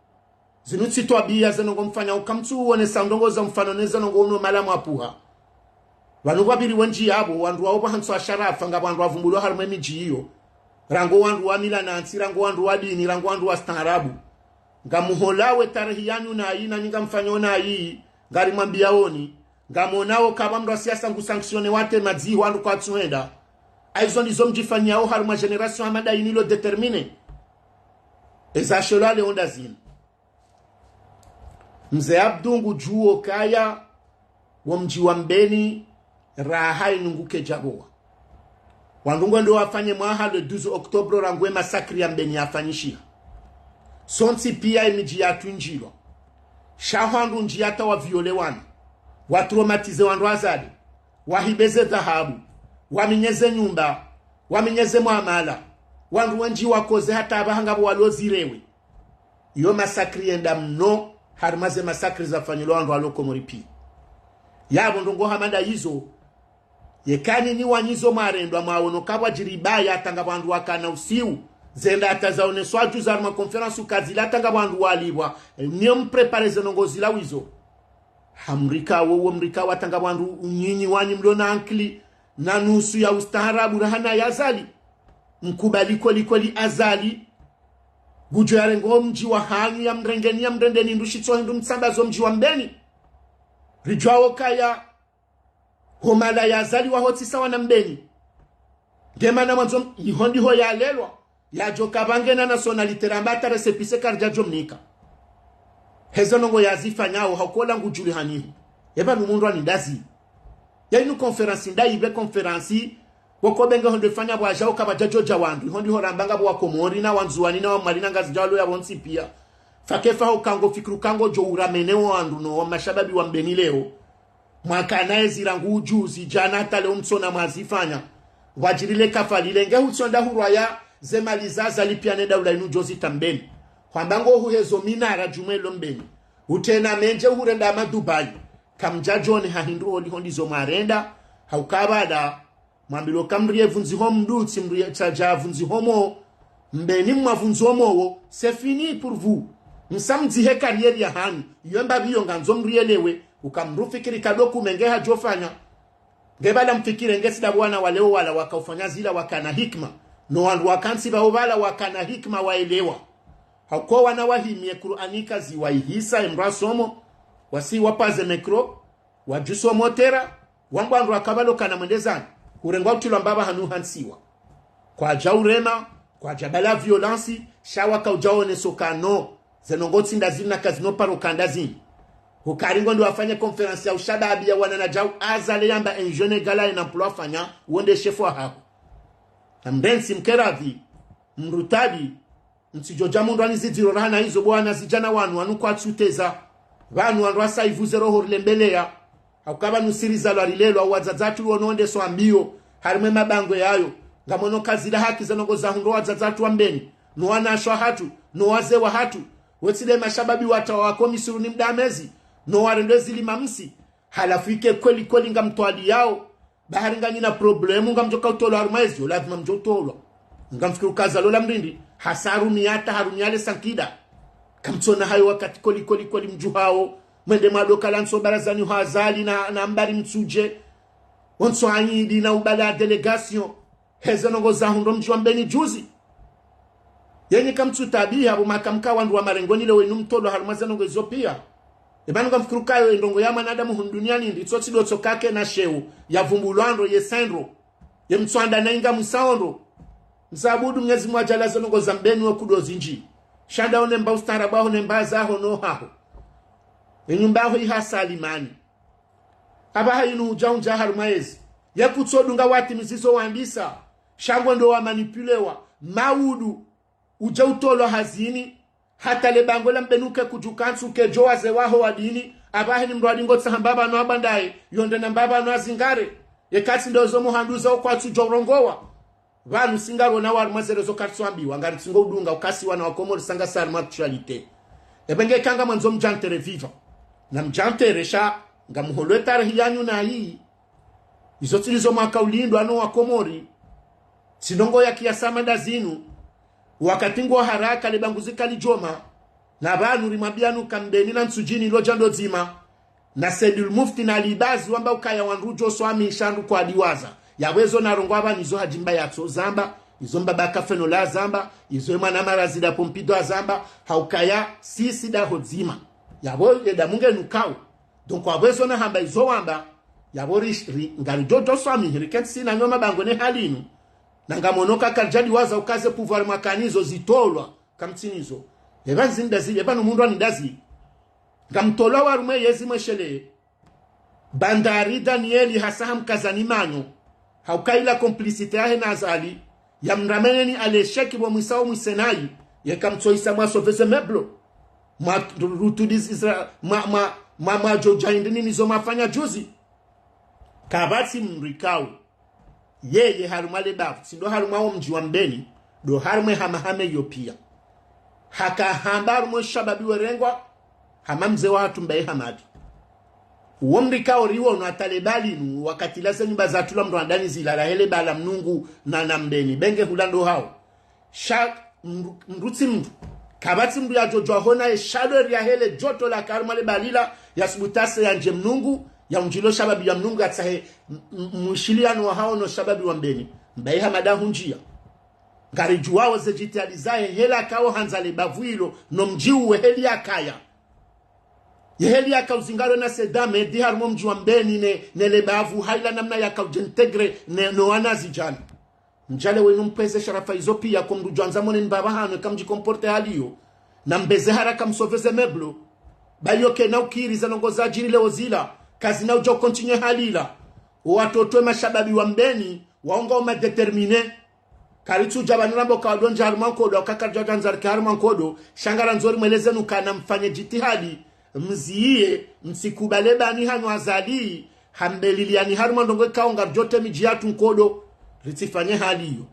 Zinu tsi twabiya ze ndrongo mfanya uka mtsu uonesa ndrongo za mfano ne ze ndrongo uno mala mwapuha. Pvanu pvwapviri wendji yapvo, wandru wawo pvwa hantsi wa sharafa, ngapvo wandru wavumbulwa harumwa emidji iyo. Rangu wandru wa mila na ntsi, rangu wandru wa dini, rangu wandru wa staarabu. Ngamuholawo etarehi yanyu nayi, nanyi ngamfanyao nayi, ngarimwambiyaoni. Ngamonao kapva mndru wa siasa ngu sanctionné wate madziho wandru kwatsuhenda. Ayizo ndizo mdjifanyao harumwa génération hama nda yinu ilo déterminée. Eza shelewa leo nda zinu. Mze Abdu ngudjuwo kaya wo mdji wa Mbeni raha yinu ngukedja pvowa. Wandru ngwendo wafanye mwaha le douze octobre rangu e massacre ya Mbeni yafanyishiha. Sontsi pia emidji yatru indjilwa. Sha hwandru ndji hata wa viole wana. Wa traumatisé wandru Azali. Wahibe ze dhahabu. Waminyeze nyumba. Waminyeze mwamala. Wandru wendji wakoze hata apvaha ngapvo walo zirewe. Iyo massacre yenda mno, harumwa ze massacre zafanyilwa wandru walo Komori pia. Yapvo ndrongo hama nda yizo, yeka nyinyi wanyizo mwarendwa mwaono kapvwa djiri baya hata ngapvo wandru wakana usiu, zenda hata zaoneswa dju za harumwa conférence uka zila hata ngapvo wandru walipvwa, niyo mprépare ze ndrongo zila wizo. Hamrika wowo mrika wa hata ngapvo wandru nyinyi wanyu mlo na ankili, na nusu ya ustaarabu raha na ya Azali. Mkubali kweli kweli Azali. Ngudjo yarenge o mdji wa hanyu yamrengeni yamrendeni ndrushi tso hindru mtsambaze o mdji wa Mbeni. Ridjuwa ukaya ho mala ya Azali waho tsi sawa na Mbeni. Nge mana mwandzo iho ndiho yalelwa. Yadjo kapva ngena nationalité ramba hata récépissé karidjadjo mnika. Hezo ndrongo yazifanyao hauka ola ngudjulihaniho. Epvanu mundru anindazi. Ya inu conférence nda yipve conférence, pvoko be nge hondro ifanya pvwadja uka pvadjadjo dja wandru, iho ndiho ramba ngapvo wa Komori na wa Ndzuwani na wa Mwali na Ngazidja walo yapvo ntsi pia. Fakefa uka ngo fikiri uka ngodjo uramene wo wandru no wa mashababi wa Mbeni leo. Mwakana ezi rangu ujuzi, djana hata leo mtsona mwazifanya. Pvwadjiri le kafa lile nge hutsonda hurwaya ze mali za Azali pia ne daula inu djo zita Mbeni. Hwamba ngo huhezo minara djumwa ilo Mbeni. Utrena mendje uhurenda hama Dubai. Kamdjadjone ha hindru holiho ndizo mwarenda, hauka pvala, mwambilwa uka mdru ye vundziho mdru tsi mdru ye tsadja vundziho mo, Mbeni mwavundzo mowo, c'est fini pour vous. Msa mdzihe carrière ya hanyu, iyo mbapvi iyo ngandzo mdru yelewe, uka mdru fikiri ka document nge hadjofanya. Nge pvala mfikiri nge tsi ndapvo wana wa leo wala wakaufanya zila wakana hikima. No wandru wakantsi pvao pvala wakana hikima waelewa. Hauka wana wahimie Kur'ani kazi waihisa emdru asomo, wasi wapaze micro, wadjuso motera, wambwa wandru waka pvalo kana mwendezani, hurengwa utrilwa mbapvi hanu hantsiwa. Kwadja urema, kwadja pvala violence, sha waka udja oneso kano, ze ndrongo tsi nda zinu na kazino paro ka nda zinu. Hukari ngo ndo wafanye conférence ya ushababi ya wana na djau Azali yamba un jeune égal à un emploi fanya, wo nde shefu wa haho. Na mrentsi mkeradhi, mrutadi, ntsidjo dja mundru anizidziro raha na izo bo wana zidjana wanu wanu kwatsuteza. Pvanu wandru wasa ivuze roho rilembeleya. Hauka pvanu siri zalwa rilelwa wadzadze watru wono nde so ambiyo. Harimwa e mabangwe yayo. Ngamono kazila haki ze ndrongo zahundrwa wadzadze watru wa Mbeni. No wanashe wahatru. No wazee wahatru. Wetsi nde mashababi watra wako misuru ni mdamezi. No warendo ezili mamsi. Halafu ike kweli kweli ngamtwaliyao. Bahari nganyina problème ngamdjoka utolwa harumwa ezio, lazima mdjo utolwa. Ngamfikiri uka Azali ola mrindi, hasa harumia hata harumia le sankida. Kamtsona hayo wakati kweli kweli kweli mdjuhao, mwende mwadoka lantso barazani ho Azali na, na mbari mtsudje. Ontso anyidi na ubala délégation. Heze ndrongo zahundrwa mdji wa Mbeni juzi. Yenyi kamtsutabiha pvo maka mka wandru wa marengoni leo inu mtolwa harumwa ze ndrongo izo pia. Epvanu ngamfikiri ukayo e ndrongo ya mwanadamu hunu duniani ndi tsotsi dotso kake na sheo, yavumbulwa ndro ye sendro. Ye mtswanda na inga mwisaondo. Msabudu Mnyezi Mngu adjaanlie ze ndrongoo za Mbeni we kudo zindji. Sha nda one mba ustaarabu waho ne mba zaho no haho. Ye nyumba yaho iha salimani. Apvaha inu udja undja harumwa yezi. Ye kutsodunga watimizi zo wandisa. Sha ngwendo wamanipulewa. Maudu udja utolwa hazini. Hata le bangwe la Mbeni uke kudjuka ntsu kedjo wazee waho wa dini. Apvaha ni mdru wa dingo tsaha mbapvano abandaye. Yonde na mbapvano azingare. Ye katsi ndo zo muhanduza wo kwatsu djo urongowa. Pvanu si ngarona harumwa ze réseaux karitsu ambiwa, ngaritsingo udunga ukasi wana wa Komori sanga sa harumwa actualité. Ebe nge ka ngamwandzo mdjantere viva. Na mdjantere sha, ngamuholwe tarehi yanyu na yi. Izo tsi lizo mwaka ulindwa no wa Komori. Tsi ndrongoo ya kiyasama nda zinu. Wakati ngwa haraka le banguzi kalidjoma. Na pvanu rimwambianu ka Mbeni na Ntsudjini lo djando dzima. Na Saidul Mufti na Libazi wamba ukaya wandru djo swamihi sha ndru kwadiwaza. Yapvo ezo narongoa pvanu izo Hadji Mbaye atso zamba, izo Mbaba Kafeno la zamba, izo emwana Marazida Pompidou azamba, ha ukaya sisi daho dzima. Yapvo eda munge nukao. Donc, apvo ezo nahamba izo wamba, yapvo ri, ri, ngaridjo djo swamihi, rikentsi si na nyo mabangwe ne hali inu. Na ngamono ka karidjadiwaza uka ze pouvoir mwakani izo zitolwa, kamtsinizo. Eba nzi ndazi, eba no mundru ani ndazi. Ngamtolwa harumwa yezi mweshelee. Bandari Danieli hasa hamkazani manyo. Ha ukaya la complicité yahe na Azali. Ya mrameneni alesheki bo mwisao mwisenayi. Ye kamtsoisa mwa sauver ze meubles. Mwa rutudi Isra-, mwa, mwa, mwa, mwa djo dja hindri nini zo mwafanya juzi. Kapvatsi mdru ikao. Yeye harumwa le bavu, tsi ndo harumwa wo mdji wa Mbeni, ndo harumwa e hamahame iyo pia. Haka hamba harumwa e shababi werengwa, hama mze wahatru Mbaye Hamadi. Uwo mdru ikao riwono hata le bali nu, wakati la ze nyumba zatru la mdru andani zila rahe le bala Mnungu na, na Mbeni. Benge hula ndo hao. Sha mdru, mdru tsi mdru. Kapvatsi mdru yadjo djuwa hona ye chaleur yahe le djoto laka harumwa le bali la, yasubutu ase yandje Mnungu, ya undjilo shababi ya Mnungu yatsahe m-, m-, mwishiliano wahao no shababi wa Mbeni. Mbaye Hamada hundjia. Ngaridjuwao ze djitihadi zahe hela kao handza le bavu ilo, no mdji uwe heli yakaya. Ye heli yaka uzingaro na Said Ahmed, harumwa o mdji wa Mbeni ne, ne le bavu, ha ila namna yaka udjintégré ne, no wanazidjana. Mdjale wenu mpveze sharafa izo pia ko mdru djwandza mone ni mbaba hanu eka mdji comporté hali iyo. Na mbeze haraka msauver ze meubles. Ba iyo kena ukiri ze ndrongoo zadjiri leo zila. Kazina udjo continuer hali ila. O watoto e mashababi wa Mbeni, waonga o ma déterminés. Karitsudja pvanu rambo kawadondja harumwa nkodo, au kakaridja djandza rike harumwa nkodo, sha ngarandzo rimweleze nukana mfanye djitihadi, mziye, msikubale bani hanyu Azali, hambeliliani harumwa ndrongoo ikao ngaridjo tre midji yatru nkodo, ritsifanye hali iyo.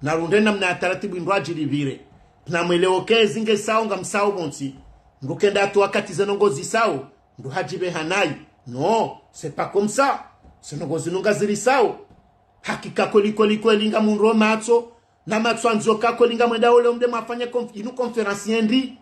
Na runde namna ya taratibu indru adjiri pvire. Na mwelewo ke ezi nge sao ngamsao pvontsi. Mdru kenda atu wakati ze ndrongoo zisao, mdru hadjipve hanayi. Non, c'est pas comme ça. Ze ndrongoo zinu ngazirisao. Hakika kweli, kweli, kweli ngamundro matso, na matso andzio ka kweli ngamwenda ole omde mwafanye conf-, inu conférence yendri.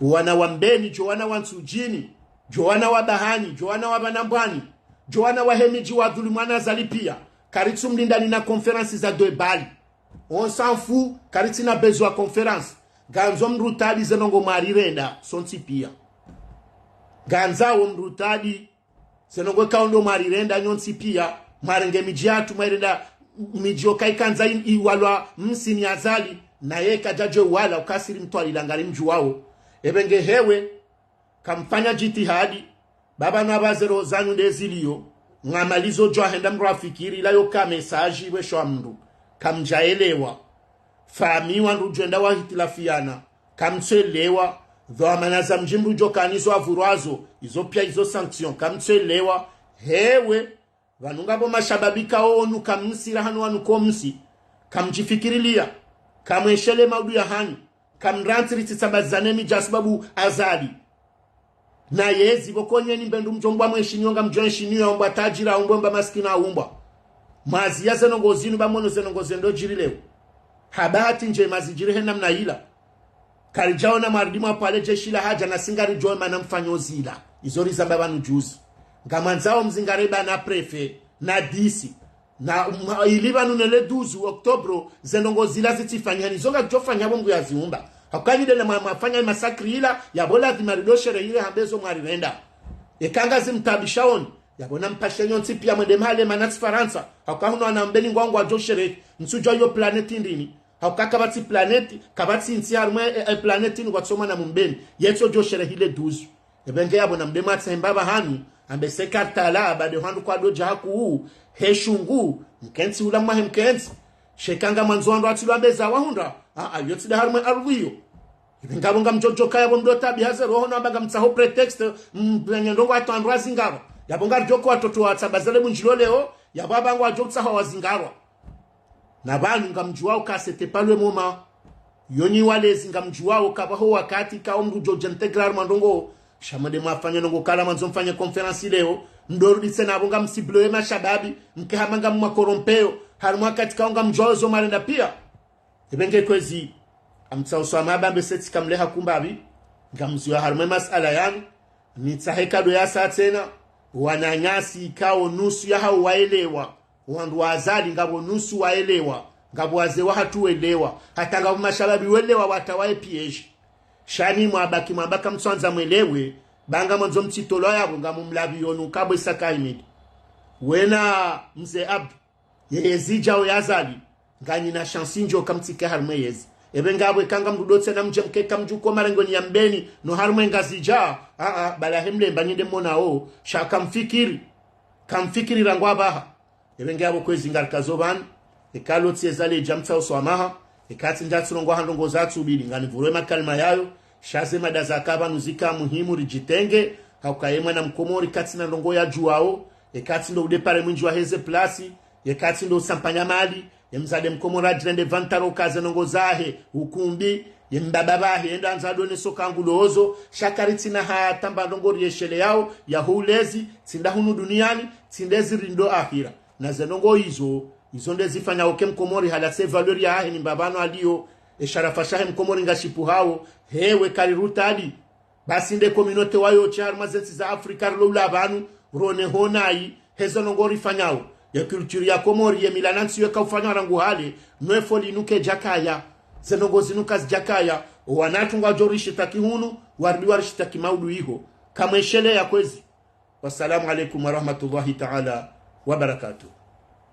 Wana wa Mbeni, djo wana wa Ntsudjini, djo wana wa Bahani, djo wana wa Banambwani, djo wana wahe midji wadhulumu mwana Azali pia. Karitsumlindani na conférence za deux balles. On s'en fout, karitsina besoin wa conférence. Ngandzo mrutadi ze ndrongoo mwarirenda, sontsi pia. Ngandzao mrutadi ze ndrongoo ikao ndo mwarirenda nyontsi pia, mwarenge midji yatru, mwairenda midji yo kaikandza i-, iwalwa msi ni Azali, na ye kadjadjo wala ukasiri mtwalila ngarimdjuwao. Ebe nge hewe, kamfanya djitihadi, baba na baze roho zanyu nde zilio, ngamalizo djwa henda mdru afikiri, ila yo ka message iwe shwa mdru, kamdjaelewa. Fami wandru djwenda wahitilafiana, kamtsuelewa, dhwamana za mdji mdru djo kanizo avurwazo, izo pia izo sanction, kamtsuelewa, hewe, pvanu ngapvo mashababi kao onu kamsira hanu wanu komsi, kamdjifikirilia, kamweshele maudu ya hanyu, kamrantsi ritsitsambazane midji ha sababu Azali. Na yezi pvoko nyeni mbe ndru mdjo mbwa mweshinyo ngamdjo enshinyo ya umbwa tajira, umbwa mba masikina, umbwa. Mwaziya ze ndrongoo zinu ba mwono ze ndrongoo zendo djiri leo. Ha bahati ndjema zidjiri he namna ila. Karidjaona mwaridi mwapvale jeshi la hadja na si ngaridjo mana mfanyo zila. Izo rizamba pvanu juzi. Ngamwandzao mzingare bana préfet, na D C. Na, ma, ili pvanu ne le douze octobre, ze ndrongoo zila zitsifanyihani, zo ngazidjofanya pvo Mngu yaziumba. Hakanyide na mwa-, mwafanya masakri ila, ya pvo ladhima rido sherehile hambe zo mwarirenda. Eka ngazimtabishaoni, Yapvo nampashe nyontsi piya mwende mhale mana tsi Farantsa. Hauka hunu wana Mbeni ngwao ngwadjo sherehi. Ntsudjuwa iyo planète ndrini. Hauka kapvatsi planète, kapvatsi ntsi harumwa e, e, e planète ni kwatsoma na Mbeni. Yetso djo sherehi le douze. Epvenge yapvo namdemwatse hemba pvahanu, ambe se Kartala, bade hwandru kwadodja hakuu, he shungu, mkentsi hula mwahe mkentsi. Sheka ngamwandzo wandru watsilwa mbeza wahundra, a, a, iyo tsi nda harumwa e ardhwi iyo. Epvenge yapvo ngamdjodjo kaya pvo mdo tabiha ze roho no amba ngamtsaho prétexte, mbenye ndrongo hata wandru wazingarwa. Yapvo ngaridjo ko watoto watsamba zale bundjilo leo, yapvo apvangu wadjo utsaho wazingarwa. Na pvanu ngamdjuwao ka c'était pas le moment. Yo nyi walezi ngamdjuwao ka pvaho wakati kao mdru djo djintégré harumwa ndrongo. Sha mwende mwafanya ndrongo kala mwandzo mfanye conférence leo. Mdorudi tsena apvo ngamcibloye mashababi. Mke hama ngamwa corrompre yo. Harumwa wakati kao ngamdjuwao zo mwarenda piya. Epvenge kwezi. Amtsaho swamaha bambe setsi kamleha kumbapvi. Ngamziwa harumwa e masala yanu. Nitsahe kado yasa tsena. Wananyasi kao nusu yahao waelewa. Wandru wa Azali ngapvo nusu waelewa, ngapvo wazee wahatru welewa, hata ngapvo mashababi welewa wata waye piège. Sha nyi mwabaki mwamba kamtsuandza mwelewe, ba ngamwandzo mtsitolwa yapvo ngamumlapviyo nu kabwe saka imidi. Wena mze Abdu, ye yezi idjao ya Azali, nganyina chance ndjo kamtsike harumwa e yezi. Epvenge yapvo eka ngamrudi tsena mdje mke kamdjuko marengweni ya Mbeni, no harumwa e Ngazidja, a, a, bala he mlemba nyi nde monao, sha kamfikiri, kamfikiri rangu apvaha. Epvenge yapvo kwezi ngarikazo pvanu, eka lotsi eza ledja mtsaho swamaha, eka tsi ndja tsirongowa ha ndrongo zatsubidi, nganipvurwe makalima yayo, sha ze mada zaka pvanu zika muhimu ridjitenge, hauka ye mwana mkomori katsina ndrongo yadjuwao, eka tsi ndo udépart mwindji wa heze plasi, eka tsi ndo usampanya mali, ye mzade mkomori adjirende vantaro kaze ndrongo zahe, ukumbi, ye mbaba pvahe, enda andza adone soka ngulozo, sha karitsina hata mba ndrongo riesheleyao, ya ho ulezi, tsi nda hunu duniani, tsi nde ziri ndo ahira. Na ze ndrongo izo, izo nde zifanyao ke mkomori hala se valeur yahahe ni mba pvanu aliyo, e sharafa shahe mkomori ngashipvuhao, hewe kari rutali. Basi nde communauté wayo tsi harumwa ze ntsi za Afrika rilo ula pvanu, rone ho nayi, hezo ndrongo rifanyao. Ye culture ya Komori, ye mila na ntsi yo kaufanywa rangu hale, no efoli inu kedjakaya. Ze ndrongo zinu kazidjakaya, o wanatru ngwadjo rishitaki hunu, warudi warishitaki maudu iho. Kamwesheleya kwezi. Wassalamu alaikum warahmatullahi taala wabarakatuh.